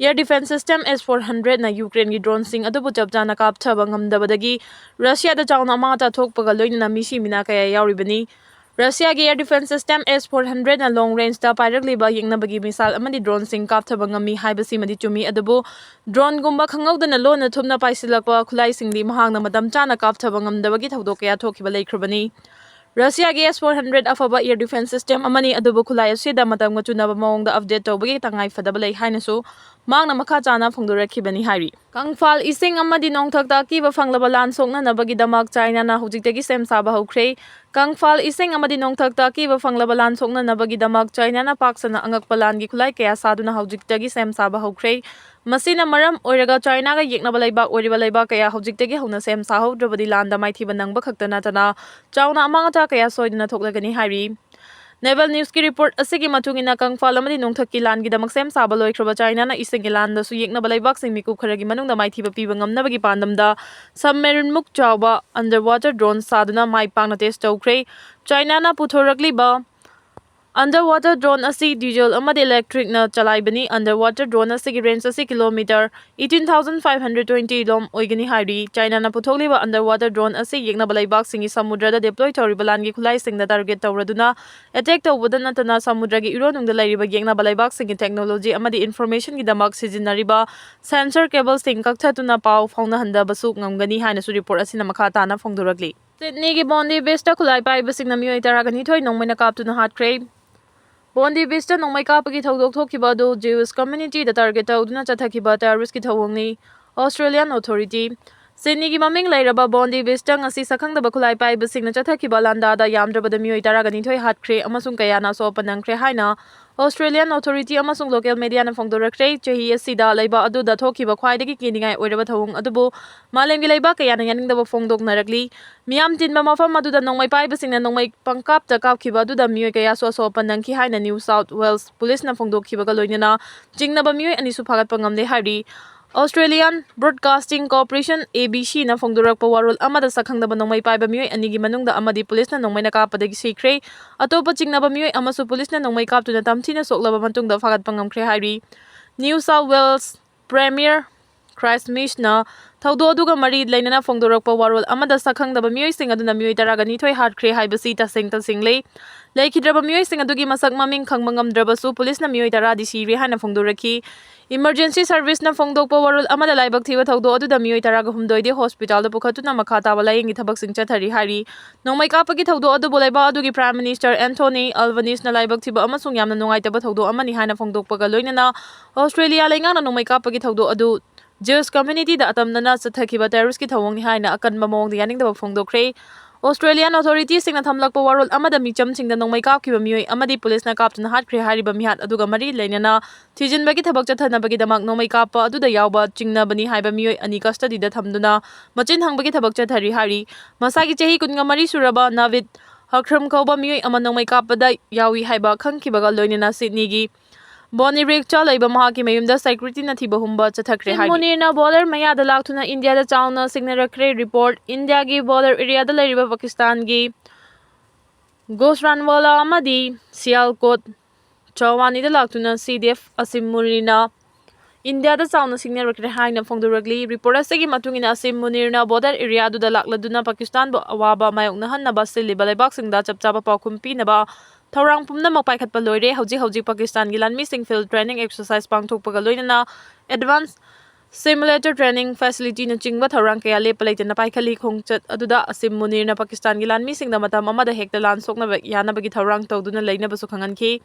air defense system S four hundred-ꯅ ꯌꯨꯀ꯭ꯔꯦꯟꯒꯤ drone-ꯁꯤꯡ ꯑꯗꯨꯕꯨ ꯆꯞ ꯆꯥꯅ ꯀꯥꯞꯊꯕ ꯉꯝꯗꯕꯗꯒꯤ ꯔꯁꯤꯌꯥꯗ ꯆꯥꯎꯅ ꯑꯃꯥꯡ ꯑꯇꯥ ꯊꯣꯛꯄꯒ ꯂꯣꯏꯅꯅ ꯃꯤꯁꯤ ꯃꯤꯅꯥ ꯀꯌꯥ ꯌꯥꯎꯔꯤꯕꯅꯤ꯫ ꯔꯁꯤꯌꯥꯒꯤ air defense system S four hundred-ꯅ long range-ꯗ ꯄꯥꯏꯔꯛꯂꯤꯕ ꯌꯦꯛꯅꯕꯒꯤ missile ꯑꯃꯗꯤ drone-ꯁꯤꯡ ꯀꯥꯞꯊꯕ ꯉꯝꯃꯤ ꯍꯥꯏꯕꯁꯤꯃꯗꯤ ꯆꯨꯝꯃꯤ, ꯑꯗꯨꯕꯨ drone-ꯒꯨꯝꯕ ꯈꯪꯍꯧꯗꯅ ꯂꯣꯟꯅ ꯊꯨꯞꯅ ꯄꯥꯏꯁꯤꯜꯂꯛꯄ ꯈꯨꯠꯂꯥꯏꯁꯤꯡꯗꯤ ꯃꯍꯥꯛꯅ ꯃꯇꯝ ꯆꯥꯅ ꯀꯥꯞꯊꯕ ꯉꯝꯗꯕꯒꯤ ꯊꯧꯗꯣꯛ ꯀꯌꯥ ꯊꯣꯛꯈꯤꯕ ꯂꯩꯈ꯭ꯔꯕꯅꯤ꯫ ꯔꯁꯤꯌꯥꯒꯤ S four hundred ꯑꯐꯕ air defense system ꯑꯃꯅꯤ, ꯑꯗꯨꯕꯨ ꯈꯨꯠꯂꯥꯏ ꯑꯁꯤꯗ ꯃꯇꯝꯒ ꯆꯨꯅꯕ ꯃꯑꯣꯡꯗ update ꯇꯧꯕꯒꯤ ꯇꯉꯥꯏ ꯐꯗꯕ ꯂꯩ ꯍꯥꯏꯅꯁꯨ ꯃꯍꯥꯛꯅ ꯃꯈꯥ ꯇꯥꯅ ꯐꯣꯡꯗꯣꯔꯛꯈꯤꯕꯅꯤ ꯍꯥꯏꯔꯤ꯫ ꯀꯪꯐꯥꯜ ꯏꯁꯤꯡ ꯑꯃꯗꯤ ꯅꯣꯡꯊꯛꯇ ꯑꯀꯤꯕ ꯐꯪꯂꯕ ꯂꯥꯟ ꯁꯣꯛꯅꯅꯕꯒꯤꯗꯃꯛ ꯆꯥꯏꯅꯥꯅ ꯍꯧꯖꯤꯛꯇꯒꯤ ꯁꯦꯝ ꯁꯥꯕ ꯍꯧꯈ꯭ꯔꯦ꯫ ꯀꯪꯐꯥꯜ ꯏꯁꯤꯡ ꯑꯃꯗꯤ ꯅꯣꯡꯊꯛꯇ ꯑꯀꯤꯕ ꯐꯪꯂꯕ ꯂꯥꯟ ꯁꯣꯛꯅꯅꯕꯒꯤꯗꯃꯛ ꯆꯥꯏꯅꯥꯅ ꯄꯥꯛ ꯁꯟꯅ ꯑꯉꯛꯄ ꯂꯥꯟꯒꯤ ꯈꯨꯠꯂꯥꯏ ꯀꯌꯥ ꯁꯥꯗꯨꯅ ꯍꯧꯖꯤꯛꯇꯒꯤ ꯁꯦꯝ ꯁꯥꯕ ꯍꯧꯈ꯭ꯔꯦ꯫ ꯃꯁꯤꯅ ꯃꯔꯝ ꯑꯣꯏꯔꯒ ꯆꯥꯏꯅꯥꯒ ꯌꯦꯛꯅꯕ ꯂꯩꯕꯥꯛ ꯑꯣꯏꯔꯤꯕ ꯂꯩꯕꯥꯛ ꯀꯌꯥ ꯍꯧꯖꯤꯛꯇꯒꯤ ꯍꯧꯅ ꯁꯦꯝ ꯁꯥꯍꯧꯗ꯭ꯔꯕꯗꯤ ꯂꯥꯟꯗ ꯃꯥꯏꯊꯤꯕ ꯅꯪꯕ ꯈꯛꯇ ꯅꯠꯇꯅ ꯆꯥꯎꯅ ꯑꯃꯥꯡ ꯑꯇꯥ ꯀꯌꯥ ꯁꯣꯏꯗꯅ ꯊꯣꯛꯂꯒꯅꯤ ꯍꯥꯏꯔꯤ꯫ Naval News-ꯀꯤ report ꯑꯁꯤꯒꯤ ꯃꯇꯨꯡ ꯏꯟꯅ, ꯀꯪꯐꯥꯜ ꯑꯃꯗꯤ ꯅꯣꯡꯊꯛꯀꯤ ꯂꯥꯟꯒꯤꯗꯃꯛ ꯁꯦꯝ ꯁꯥꯕ ꯂꯣꯏꯈ꯭ꯔꯕ ꯆꯥꯏꯅꯥꯅ ꯏꯁꯤꯡꯒꯤ ꯂꯥꯟꯗꯁꯨ ꯌꯦꯛꯅꯕ ꯂꯩꯕꯥꯛꯁꯤꯡ ꯃꯤꯀꯨꯞ ꯈꯔꯒꯤ ꯃꯅꯨꯡꯗ ꯃꯥꯏꯊꯤꯕ ꯄꯤꯕ ꯉꯝꯅꯕꯒꯤ ꯄꯥꯟꯗꯝꯗ submarine-ꯃꯨꯛ ꯆꯥꯎꯕ underwater drone ꯁꯥꯗꯨꯅ ꯃꯥꯏ ꯄꯥꯛꯅ test ꯇꯧꯈ꯭ꯔꯦ꯫ ꯆꯥꯏꯅꯥꯅ ꯄꯨꯊꯣꯔꯛꯂꯤꯕ underwater drone ꯑꯁꯤ diesel ꯑꯃꯗꯤ electric-ꯅ ꯆꯂꯥꯏꯕꯅꯤ꯫ Underwater drone ꯑꯁꯤꯒꯤ range ꯑꯁꯤ kilometer eighteen thousand five hundred twenty ꯂꯣꯝ ꯑꯣꯏꯒꯅꯤ ꯍꯥꯏꯔꯤ꯫ ꯆꯥꯏꯅꯥꯅ ꯄꯨꯊꯣꯛꯂꯤꯕ underwater drone ꯑꯁꯤ ꯌꯦꯛꯅꯕ ꯂꯩꯕꯥꯛꯁꯤꯡꯒꯤ ꯁꯃꯨꯗ꯭ꯔꯗ deploy ꯇꯧꯔꯤꯕ ꯂꯥꯟꯒꯤ ꯈꯨꯠꯂꯥꯏꯁꯤꯡꯗ target ꯇꯧꯔꯗꯨꯅ attack ꯇꯧꯕꯗ ꯅꯠꯇꯅ ꯁꯃꯨꯗ꯭ꯔꯒꯤ ꯏꯔꯣꯟꯅꯨꯡꯗ ꯂꯩꯔꯤꯕ ꯌꯦꯛꯅꯕ ꯂꯩꯕꯥꯛꯁꯤꯡꯒꯤ technology ꯑꯃꯗꯤ information-ꯒꯤꯗꯃꯛ ꯁꯤꯖꯤꯟꯅꯔꯤꯕ sensor cable-ꯁꯤꯡ ꯀꯛꯊꯠꯇꯨꯅ ꯄꯥꯎ ꯐꯥꯎꯅꯍꯟꯗꯕꯁꯨ ꯉꯝꯒꯅꯤ ꯍꯥꯏꯅꯁꯨ report ꯑꯁꯤꯅ ꯃꯈꯥ ꯇꯥꯅ ꯐꯣꯡꯗꯣꯔꯛꯂꯤ꯫ Sydney-ꯒꯤ Bondi Beach-ꯇ ꯈꯨꯠꯂꯥꯏ ꯄꯥꯏꯕꯁꯤꯡꯅ ꯃꯤꯑꯣꯏ ꯇꯔꯥꯒ ꯅꯤꯊꯣꯏ ꯅꯣꯡꯃꯩꯅ ꯀꯥꯞꯇꯨꯅ ꯍꯥꯠꯈ꯭ꯔꯦ꯫ ꯕꯣꯟꯗꯤ ꯕꯤꯆꯇ ꯅꯣꯡꯃꯩ ꯀꯥꯞꯄꯒꯤ ꯊꯧꯗꯣꯛ ꯊꯣꯛꯈꯤꯕ ꯑꯗꯨ Jewish community ꯗ target ꯇꯧꯗꯨꯅ ꯆꯠꯊꯈꯤꯕ terrorist ꯀꯤ ꯊꯧꯑꯣꯡꯅꯤ꯫ Australian Authority꯫ ꯁꯤꯗꯅꯤꯒꯤ ꯃꯃꯤꯡ ꯂꯩꯔꯕ ꯕꯣꯟꯗꯤ ꯕꯤꯆꯇ ꯉꯁꯤ ꯁꯛꯈꯪꯗꯕ ꯈꯨꯠꯂꯥꯏ ꯄꯥꯏꯕꯁꯤꯡꯅ ꯆꯠꯊꯈꯤꯕ ꯂꯥꯟꯗꯥꯗ ꯌꯥꯝꯗ꯭ꯔꯕꯗ ꯃꯤꯑꯣꯏ ꯇꯔꯥꯒ ꯅꯤꯊꯣꯏ ꯍꯥꯠꯈ꯭ꯔꯦ ꯑꯃꯁꯨꯡ ꯀꯌꯥꯅ ꯑꯁꯣꯛ ꯑꯄꯟ ꯅꯪꯈ꯭ꯔꯦ ꯍꯥꯏꯅ Australian Authority ꯑꯃꯁꯨꯡ local media ꯅ ꯐꯣꯡꯗꯣꯔꯛꯈ꯭ꯔꯦ꯫ ꯆꯍꯤ ꯑꯁꯤꯗ ꯂꯩꯕꯥꯛ ꯑꯗꯨꯗ ꯊꯣꯛꯈꯤꯕ ꯈ꯭ꯋꯥꯏꯗꯒꯤ ꯀꯤꯅꯤꯡꯉꯥꯏ ꯑꯣꯏꯔꯕ ꯊꯧꯑꯣꯡ ꯑꯗꯨꯕꯨ ꯃꯥꯂꯦꯝꯒꯤ ꯂꯩꯕꯥꯛ ꯀꯌꯥꯅ ꯌꯥꯅꯤꯡꯗꯕ ꯐꯣꯡꯗꯣꯛꯅꯔꯛꯂꯤ꯫ ꯃꯤꯌꯥꯝ ꯇꯤꯟꯕ ꯃꯐꯝ ꯑꯗꯨꯗ ꯅꯣꯡꯃꯩ ꯄꯥꯏꯕꯁꯤꯡꯅ ꯅꯣꯡꯃꯩ ꯄꯪꯀꯥꯞꯇ ꯀꯥꯞꯈꯤꯕ ꯑꯗꯨꯗ ꯃꯤꯑꯣꯏ ꯀꯌꯥꯁꯨ ꯑꯁꯣꯛ ꯑꯄꯟ ꯅꯪꯈꯤ ꯍꯥꯏꯅ New South Wales Police ꯅ ꯐꯣꯡꯗꯣꯛꯈꯤꯕꯒ ꯂꯣꯏꯅꯅ ꯆꯤꯡꯅꯕ ꯃꯤꯑꯣꯏ ꯑꯅꯤꯁꯨ ꯐꯥꯒꯠꯄ ꯉꯝꯂꯦ ꯍꯥꯏꯔꯤ꯫ Australian Broadcasting Corporation, A B C ꯅ ꯐꯣꯡꯗꯣꯔꯛꯄ ꯋꯥꯔꯣꯜ ꯑꯃꯗ ꯁꯛꯈꯪꯗꯕ ꯅꯣꯡꯃꯩ ꯄꯥꯏꯕ ꯃꯤꯑꯣꯏ ꯑꯅꯤꯒꯤ ꯃꯅꯨꯡꯗ ꯑꯃꯗꯤ ꯄꯨꯂꯤꯁꯅ ꯅꯣꯡꯃꯩꯅ ꯀꯥꯞꯄꯗꯒꯤ ꯁꯤꯈ꯭ꯔꯦ꯫ ꯑꯇꯣꯞꯄ ꯆꯤꯡꯅꯕ ꯃꯤꯑꯣꯏ ꯑꯃꯁꯨ ꯄꯨꯂꯤꯁꯅ ꯅꯣꯡꯃꯩ ꯀꯥꯞꯇꯨꯅ ꯇꯝꯊꯤꯅ ꯁꯣꯛꯂꯕ ꯃꯇꯨꯡꯗ ꯐꯥꯒꯠꯄ ꯉꯝꯈ꯭ꯔꯦ ꯍꯥꯏꯔꯤ꯫ New South Wales Premier Chris Minns ꯅ ꯊꯧꯗꯣꯛ ꯑꯗꯨꯒ ꯃꯔꯤ ꯂꯩꯅꯅ ꯐꯣꯡꯗꯣꯔꯛꯄ ꯋꯥꯔꯣꯜ ꯑꯃꯗ ꯁꯛꯈꯪꯗꯕ ꯃꯤꯑꯣꯏꯁꯤꯡ ꯑꯗꯨꯅ ꯃꯤꯑꯣꯏ ꯇꯔꯥꯒ ꯅꯤꯊꯣꯏ ꯍꯥꯠꯈ꯭ꯔꯦ ꯍꯥꯏꯕꯁꯤ ꯇꯁꯦꯡ ꯇꯁꯦꯡꯂꯦ꯫ ꯂꯩꯈꯤꯗ꯭ꯔꯕ ꯃꯤꯑꯣꯏꯁꯤꯡ ꯑꯗꯨꯒꯤ ꯃꯁꯛ ꯃꯃꯤꯡ ꯈꯪꯕ ꯉꯝꯗ꯭ꯔꯕꯁꯨ ꯄꯨꯂꯤꯁꯅ ꯃꯤꯑꯣꯏ ꯇꯔꯥꯗꯤ ꯁꯤꯔꯦ ꯍꯥꯏꯅ ꯐꯣꯡꯗꯣꯔꯛꯈꯤ꯫ Emergency Service ꯅ ꯐꯣꯡꯗꯣꯛꯄ ꯋꯥꯔꯣꯜ ꯑꯃꯗ ꯂꯥꯏꯕꯛ ꯊꯤꯕ ꯊꯧꯗꯣꯛ ꯑꯗꯨꯗ ꯃꯤꯑꯣꯏ ꯇꯔꯥꯒ ꯍꯨꯝꯗꯣꯏꯗꯤ hospital ꯗ ꯄꯨꯈꯠꯇꯨꯅ ꯃꯈꯥ ꯇꯥꯕ ꯂꯥꯌꯦꯡꯒꯤ ꯊꯕꯛꯁꯤꯡ ꯆꯠꯊꯔꯤ ꯍꯥꯏꯔꯤ꯫ ꯅꯣꯡꯃꯩ ꯀꯥꯞꯄꯒꯤ ꯊꯧꯗꯣꯛ ꯑꯗꯨꯕꯨ ꯂꯩꯕꯥꯛ ꯑꯗꯨꯒꯤ Prime Minister Anthony Albanese ꯅ ꯂꯥꯏꯕꯛ ꯊꯤꯕ ꯑꯃꯁꯨꯡ ꯌꯥꯝꯅ ꯅꯨꯡꯉꯥꯏꯇꯕ ꯊꯧꯗꯣꯛ ꯑꯃꯅꯤ ꯍꯥꯏꯅ ꯐꯣꯡꯗꯣꯛꯄꯒ ꯂꯣꯏꯅꯅ Australia ꯂꯩꯉꯥꯛꯅ ꯅꯣꯡꯃꯩ ꯀꯥꯞꯄꯒꯤ ꯊꯧꯗꯣꯛ ꯑꯗꯨ Jewish community ꯗ ꯑꯇꯝꯅꯅ ꯆꯠꯊꯈꯤꯕ terrorist ꯀꯤ ꯊꯧꯑꯣꯡꯅꯤ ꯍꯥꯏꯅ ꯑꯀꯟꯕ ꯃꯑꯣꯡꯗ ꯌꯥꯅꯤꯡꯗꯕ ꯐꯣꯡꯗꯣꯛꯈ꯭ꯔꯦ꯫ Australian authority ꯁꯤꯡꯅ ꯊꯝꯂꯛꯄ ꯋꯥꯔꯣꯜ ꯑꯃꯗ ꯃꯤꯆꯝꯁꯤꯡꯗ ꯅꯣꯡꯃꯩ ꯀꯥꯞꯈꯤꯕ ꯃꯤꯑꯣꯏ ꯑꯃꯗꯤ ꯄꯨꯂꯤꯁꯅ ꯀꯥꯞꯇꯨꯅ ꯍꯥꯠꯈ꯭ꯔꯦ ꯍꯥꯏꯔꯤꯕ ꯃꯤꯍꯥꯠ ꯑꯗꯨꯒ ꯃꯔꯤ ꯂꯩꯅꯅ ꯊꯤꯖꯤꯟꯕꯒꯤ ꯊꯕꯛ ꯆꯠꯊꯅꯕꯒꯤꯗꯃꯛ ꯅꯣꯡꯃꯩ ꯀꯥꯞꯄ ꯑꯗꯨꯗ ꯌꯥꯎꯕ ꯆꯤꯡꯅꯕꯅꯤ ꯍꯥꯏꯕ ꯃꯤꯑꯣꯏ ꯑꯅꯤ custody ꯗ ꯊꯝꯗꯨꯅ ꯃꯆꯤꯟ ꯍꯪꯕꯒꯤ ꯊꯕꯛ ꯆꯠꯊꯔꯤ ꯍꯥꯏꯔꯤ꯫ ꯃꯁꯥꯒꯤ ꯆꯍꯤ ꯀꯨꯟꯒ ꯃꯔꯤ ꯁꯨꯔꯕ Navid Akram ꯀꯧꯕ ꯃꯤꯑꯣꯏ ꯑꯃ ꯅꯣꯡꯃꯩ ꯀꯥꯞꯄꯗ ꯌꯥꯎꯏ ꯍꯥꯏꯕ ꯈꯪꯈꯤꯕꯒ ꯂꯣꯏꯅꯅ ꯁꯤꯗꯅꯤꯒꯤ Bonnyrigg ꯇ ꯂꯩꯕ ꯃꯍꯥꯛꯀꯤ ꯃꯌꯨꯝꯗ security ꯅ ꯊꯤꯕ ꯍꯨꯝꯕ ꯆꯠꯊꯈ꯭ꯔꯦ ꯍꯥꯏꯔꯤ꯫ ꯃꯨꯅꯤꯔꯅ border ꯃꯌꯥꯗ ꯂꯥꯛꯇꯨꯅ ꯏꯟꯗꯤꯌꯥꯗ ꯆꯥꯎꯅ ꯁꯤꯡꯅꯔꯛꯈ꯭ꯔꯦ꯫ Report: ꯏꯟꯗꯤꯌꯥꯒꯤ border area ꯗ ꯂꯩꯔꯤꯕ ꯄꯥꯀꯤꯁꯇꯥꯟꯒꯤ ꯒꯨꯖꯔꯥꯟꯋꯥꯂꯥ ꯑꯃꯗꯤ ꯁꯤꯌꯥꯜꯀꯣꯠ ꯆꯧꯋꯥꯅꯤꯗ ꯂꯥꯛꯇꯨꯅ C D F ꯑꯁꯤꯝ ꯃꯨꯅꯤꯔꯅ ꯏꯟꯗꯤꯌꯥꯗ ꯆꯥꯎꯅ ꯁꯤꯡꯅꯔꯛꯈ꯭ꯔꯦ ꯍꯥꯏꯅ ꯐꯣꯡꯗꯣꯔꯛꯂꯤ꯫ Report ꯑꯁꯤꯒꯤ ꯃꯇꯨꯡ ꯏꯟꯅ, ꯑꯁꯤꯝ ꯃꯨꯅꯤꯔꯅ border area ꯑꯗꯨꯗ ꯂꯥꯛꯂꯗꯨꯅ ꯄꯥꯀꯤꯁꯇꯥꯟꯕꯨ ꯑꯋꯥꯕ ꯃꯥꯌꯣꯛꯅꯍꯟꯅꯕ ꯁꯤꯜꯂꯤꯕ ꯂꯩꯕꯥꯛꯁꯤꯡꯗ ꯆꯞ ꯆꯥꯕ ꯄꯥꯎꯈꯨꯝ ꯄꯤꯅꯕ ꯊꯧꯔꯥꯡ ꯄꯨꯝꯅꯃꯛ ꯄꯥꯏꯈꯠꯄ ꯂꯣꯏꯔꯦ꯫ ꯍꯧꯖꯤꯛ ꯍꯧꯖꯤꯛ ꯄꯥꯀꯤꯁꯇꯥꯟꯒꯤ ꯂꯥꯟꯃꯤꯁꯤꯡ field training exercise ꯄꯥꯡꯊꯣꯛꯄꯒ ꯂꯣꯏꯅꯅ advance simulator training facility-ꯅꯆꯤꯡꯕ ꯊꯧꯔꯥꯡ ꯀꯌꯥ ꯂꯦꯞꯄ ꯂꯩꯇꯅ ꯄꯥꯏꯈꯠꯂꯤ꯫ ꯈꯣꯡꯆꯠ ꯑꯗꯨꯗ ꯑꯁꯤꯝ ꯃꯨꯅꯤꯔꯅ ꯄꯥꯀꯤꯁꯇꯥꯟꯒꯤ ꯂꯥꯟꯃꯤꯁꯤꯡꯗ ꯃꯇꯝ ꯑꯃꯗ ꯍꯦꯛꯇ ꯂꯥꯟ ꯁꯣꯛꯅꯕ ꯌꯥꯅꯕꯒꯤ ꯊꯧꯔꯥꯡ ꯇꯧꯗꯨꯅ ꯂꯩꯅꯕꯁꯨ ꯈꯪꯍꯟꯈꯤ꯫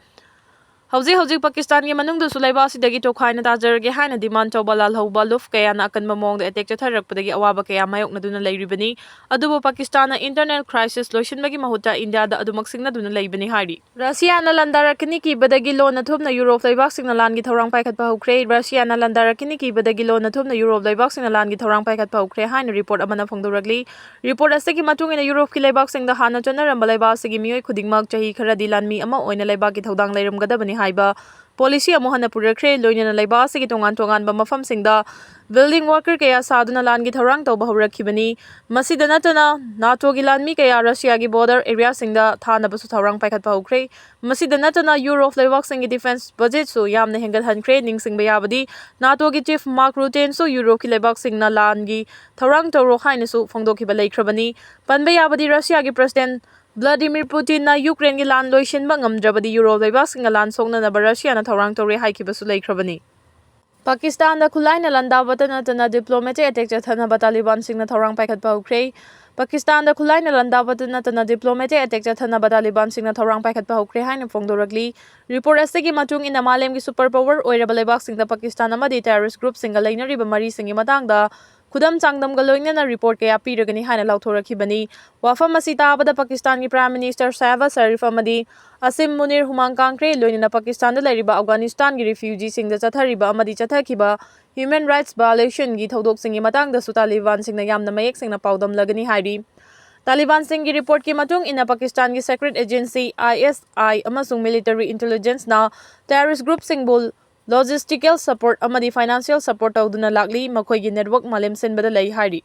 ꯍꯧꯖꯤꯛ ꯍꯧꯖꯤꯛ ꯄꯥꯀꯤꯁꯇꯥꯟꯒꯤ ꯃꯅꯨꯡꯗꯁꯨ ꯂꯩꯕꯥꯛ ꯑꯁꯤꯗꯒꯤ ꯇꯣꯈꯥꯏꯅ ꯇꯥꯖꯔꯒꯦ ꯍꯥꯏꯅ demand ꯇꯧꯕ ꯂꯥꯜꯍꯧꯕ ꯂꯨꯐ ꯀꯌꯥꯅ ꯑꯀꯟꯕ ꯃꯑꯣꯡꯗ attack ꯆꯠꯊꯔꯛꯄꯗꯒꯤ ꯑꯋꯥꯕ ꯀꯌꯥ ꯃꯥꯌꯣꯛꯅꯗꯨꯅ ꯂꯩꯔꯤꯕꯅꯤ꯫ ꯑꯗꯨꯕꯨ ꯄꯥꯀꯤꯁꯇꯥꯟꯅ internal crisis ꯂꯣꯏꯁꯤꯟꯕꯒꯤ ꯃꯍꯨꯠꯇ ꯏꯟꯗꯤꯌꯥꯗ ꯑꯗꯨꯃꯛ ꯁꯤꯡꯅꯗꯨꯅ ꯂꯩꯕꯅꯤ ꯍꯥꯏꯔꯤ꯫ ꯔꯁꯤꯌꯥꯅ ꯂꯥꯟꯗꯥꯔꯛꯀꯅꯤ ꯀꯤꯕꯗꯒꯤ ꯂꯣꯟꯅ ꯊꯨꯞꯅ ꯌꯨꯔꯣꯞ ꯂꯩꯕꯥꯛꯁꯤꯡꯅ ꯂꯥꯟꯒꯤ ꯊꯧꯔꯥꯡ ꯄꯥꯏꯈꯠꯄ ꯍꯧꯈ꯭ꯔꯦ꯫ ꯔꯁꯤꯌꯥꯅ ꯂꯥꯟꯗꯥꯔꯛꯀꯅꯤ ꯀꯤꯕꯗꯒꯤ ꯂꯣꯟꯅ ꯊꯨꯞꯅ ꯌꯨꯔꯣꯞ ꯂꯩꯕꯥꯛꯁꯤꯡꯅ ꯂꯥꯟꯒꯤ ꯊꯧꯔꯥꯡ ꯄꯥꯏꯈꯠꯄ ꯍꯧꯈ꯭ꯔꯦ ꯍꯥꯏꯅ report ꯑꯃꯅ ꯐꯣꯡꯗꯣꯔꯛꯂꯤ꯫ Report ꯑꯁꯤꯒꯤ ꯃꯇꯨꯡ ꯏꯟꯅ, ꯌꯨꯔꯣꯞꯀꯤ ꯂꯩꯕꯥꯛꯁꯤꯡꯗ ꯍꯥꯟꯅ ꯆꯠꯅꯔꯝꯕ ꯂꯩꯕꯥꯛ ꯑꯁꯤꯒꯤ ꯃꯤꯑꯣꯏ ꯈꯨꯗꯤꯡꯃꯛ ꯆꯍꯤ ꯈꯔꯗꯤ ꯂꯥꯟꯃꯤ ꯑꯃ ꯑꯣꯏꯅ ꯂꯩꯕꯥꯛꯀꯤ ꯊꯧꯗꯥꯡ ꯂꯩꯔꯝꯒꯗꯕꯅꯤ ꯍꯥꯏꯕ policy ꯑꯃꯨꯛ ꯍꯟꯅ ꯄꯨꯔꯛꯈ꯭ꯔꯦ꯫ ꯂꯣꯏꯅꯅ ꯂꯩꯕꯥꯛ ꯑꯁꯤꯒꯤ ꯇꯣꯉꯥꯟ ꯇꯣꯉꯥꯟꯕ ꯃꯐꯝꯁꯤꯡꯗ building worker ꯀꯌꯥ ꯁꯥꯗꯨꯅ ꯂꯥꯟꯒꯤ ꯊꯧꯔꯥꯡ ꯇꯧꯕ ꯍꯧꯔꯛꯈꯤꯕꯅꯤ꯫ ꯃꯁꯤꯗ ꯅꯠꯇꯅ, NATOꯒꯤ ꯂꯥꯟꯃꯤ ꯀꯌꯥ ꯔꯁꯤꯌꯥꯒꯤ border areaꯁꯤꯡꯗ ꯊꯥꯅꯕꯁꯨ ꯊꯧꯔꯥꯡ ꯄꯥꯏꯈꯠꯄ ꯍꯧꯈ꯭ꯔꯦ꯫ ꯃꯁꯤꯗ ꯅꯠꯇꯅ, ꯌꯨꯔꯣꯞ ꯂꯩꯕꯥꯛꯁꯤꯡꯒꯤ defence budgetꯁꯨ ꯌꯥꯝꯅ ꯍꯦꯟꯒꯠꯍꯟꯈ꯭ꯔꯦ꯫ ꯅꯤꯡꯁꯤꯡꯕ ꯌꯥꯕꯗꯤ, NATOꯒꯤ chief Mark Rutteꯁꯨ ꯌꯨꯔꯣꯞꯀꯤ ꯂꯩꯕꯥꯛꯁꯤꯡꯅ ꯂꯥꯟꯒꯤ ꯊꯧꯔꯥꯡ ꯇꯧꯔꯣ ꯍꯥꯏꯅꯁꯨ ꯐꯣꯡꯗꯣꯛꯈꯤꯕ ꯂꯩꯈ꯭ꯔꯕꯅꯤ꯫ ꯄꯟꯕ ꯌꯥꯕꯗꯤ, ꯔꯁꯤꯌꯥꯒꯤ president Vladimir Putinꯅ ꯌꯨꯀ꯭ꯔꯦꯟꯒꯤ ꯂꯥꯟ ꯂꯣꯏꯁꯤꯟꯕ ꯉꯝꯗ꯭ꯔꯕꯗꯤ, ꯌꯨꯔꯣꯞ ꯂꯩꯕꯥꯛꯁꯤꯡꯒ ꯂꯥꯟ ꯁꯣꯛꯅꯅꯕ ꯔꯁꯤꯌꯥꯅ ꯊꯧꯔꯥꯡ ꯇꯧꯔꯦ ꯍꯥꯏꯈꯤꯕꯁꯨ ꯂꯩꯈ꯭ꯔꯕꯅꯤ꯫ ꯄꯥꯀꯤꯁꯇꯥꯟꯗ ꯈꯨꯠꯂꯥꯏꯅ ꯂꯥꯟꯗꯥꯕꯇ ꯅꯠꯇꯅ diplomatic attack ꯆꯠꯊꯅꯕ ꯇꯥꯂꯤꯕꯥꯟꯁꯤꯡꯅ ꯊꯧꯔꯥꯡ ꯄꯥꯏꯈꯠꯄ ꯍꯧꯈ꯭ꯔꯦ꯫ ꯄꯥꯀꯤꯁꯇꯥꯟꯗ ꯈꯨꯠꯂꯥꯏꯅ ꯂꯥꯟꯗꯥꯕꯇ ꯅꯠꯇꯅ diplomatic attack ꯆꯠꯊꯅꯕ ꯇꯥꯂꯤꯕꯥꯟꯁꯤꯡꯅ ꯊꯧꯔꯥꯡ ꯄꯥꯏꯈꯠꯄ ꯍꯧꯈ꯭ꯔꯦ ꯍꯥꯏꯅ ꯐꯣꯡꯗꯣꯔꯛꯂꯤ꯫ Report ꯑꯁꯤꯒꯤ ꯃꯇꯨꯡ ꯏꯟꯅ, ꯃꯥꯂꯦꯝꯒꯤ super power ꯑꯣꯏꯔꯕ ꯂꯩꯕꯥꯛꯁꯤꯡꯗ ꯄꯥꯀꯤꯁꯇꯥꯟ ꯑꯃꯗꯤ terrorist groupꯁꯤꯡꯒ ꯂꯩꯅꯔꯤꯕ ꯃꯔꯤꯁꯤꯡꯒꯤ ꯃꯇꯥꯡꯗ ꯈꯨꯗꯝ ꯆꯥꯡꯗꯝꯒ ꯂꯣꯏꯅꯅ report ꯀꯌꯥ ꯄꯤꯔꯒꯅꯤ ꯍꯥꯏꯅ ꯂꯥꯎꯊꯣꯔꯛꯈꯤꯕꯅꯤ꯫ ꯋꯥꯐꯝ ꯑꯁꯤ ꯇꯥꯕꯗ ꯄꯥꯀꯤꯁꯇꯥꯟꯒꯤ Prime Minister ꯁꯍꯕꯥꯖ ꯁꯔꯤꯐ ꯑꯃꯗꯤ ꯑꯁꯤꯝ ꯃꯨꯅꯤꯔ ꯍꯨꯃꯥꯡ ꯀꯥꯡꯈ꯭ꯔꯦ꯫ ꯂꯣꯏꯅꯅ ꯄꯥꯀꯤꯁꯇꯥꯟꯗ ꯂꯩꯔꯤꯕ ꯑꯐꯒꯥꯅꯤꯁꯇꯥꯟꯒꯤ refugeeꯁꯤꯡꯗ ꯆꯠꯊꯔꯤꯕ ꯑꯃꯗꯤ ꯆꯠꯊꯈꯤꯕ human rights violationꯒꯤ ꯊꯧꯗꯣꯛꯁꯤꯡꯒꯤ ꯃꯇꯥꯡꯗꯁꯨ ꯇꯥꯂꯤꯕꯥꯟꯁꯤꯡꯅ ꯌꯥꯝꯅ ꯃꯌꯦꯛ ꯁꯦꯡꯅ ꯄꯥꯎꯗꯝꯂꯒꯅꯤ ꯍꯥꯏꯔꯤ꯫ ꯇꯥꯂꯤꯕꯥꯟꯁꯤꯡꯒꯤ reportꯀꯤ ꯃꯇꯨꯡ ꯏꯟꯅ, ꯄꯥꯀꯤꯁꯇꯥꯟꯒꯤ secret agency, ISI, ꯑꯃꯁꯨꯡ military intelligenceꯅ terrorist groupꯁꯤꯡꯕꯨ logistical support ꯑꯃꯗꯤ financial support ꯇꯧꯗꯨꯅ ꯂꯥꯛꯂꯤ, ꯃꯈꯣꯏꯒꯤ network ꯃꯥꯂꯦꯝ ꯁꯤꯟꯕꯗ ꯂꯩ ꯍꯥꯏꯔꯤ꯫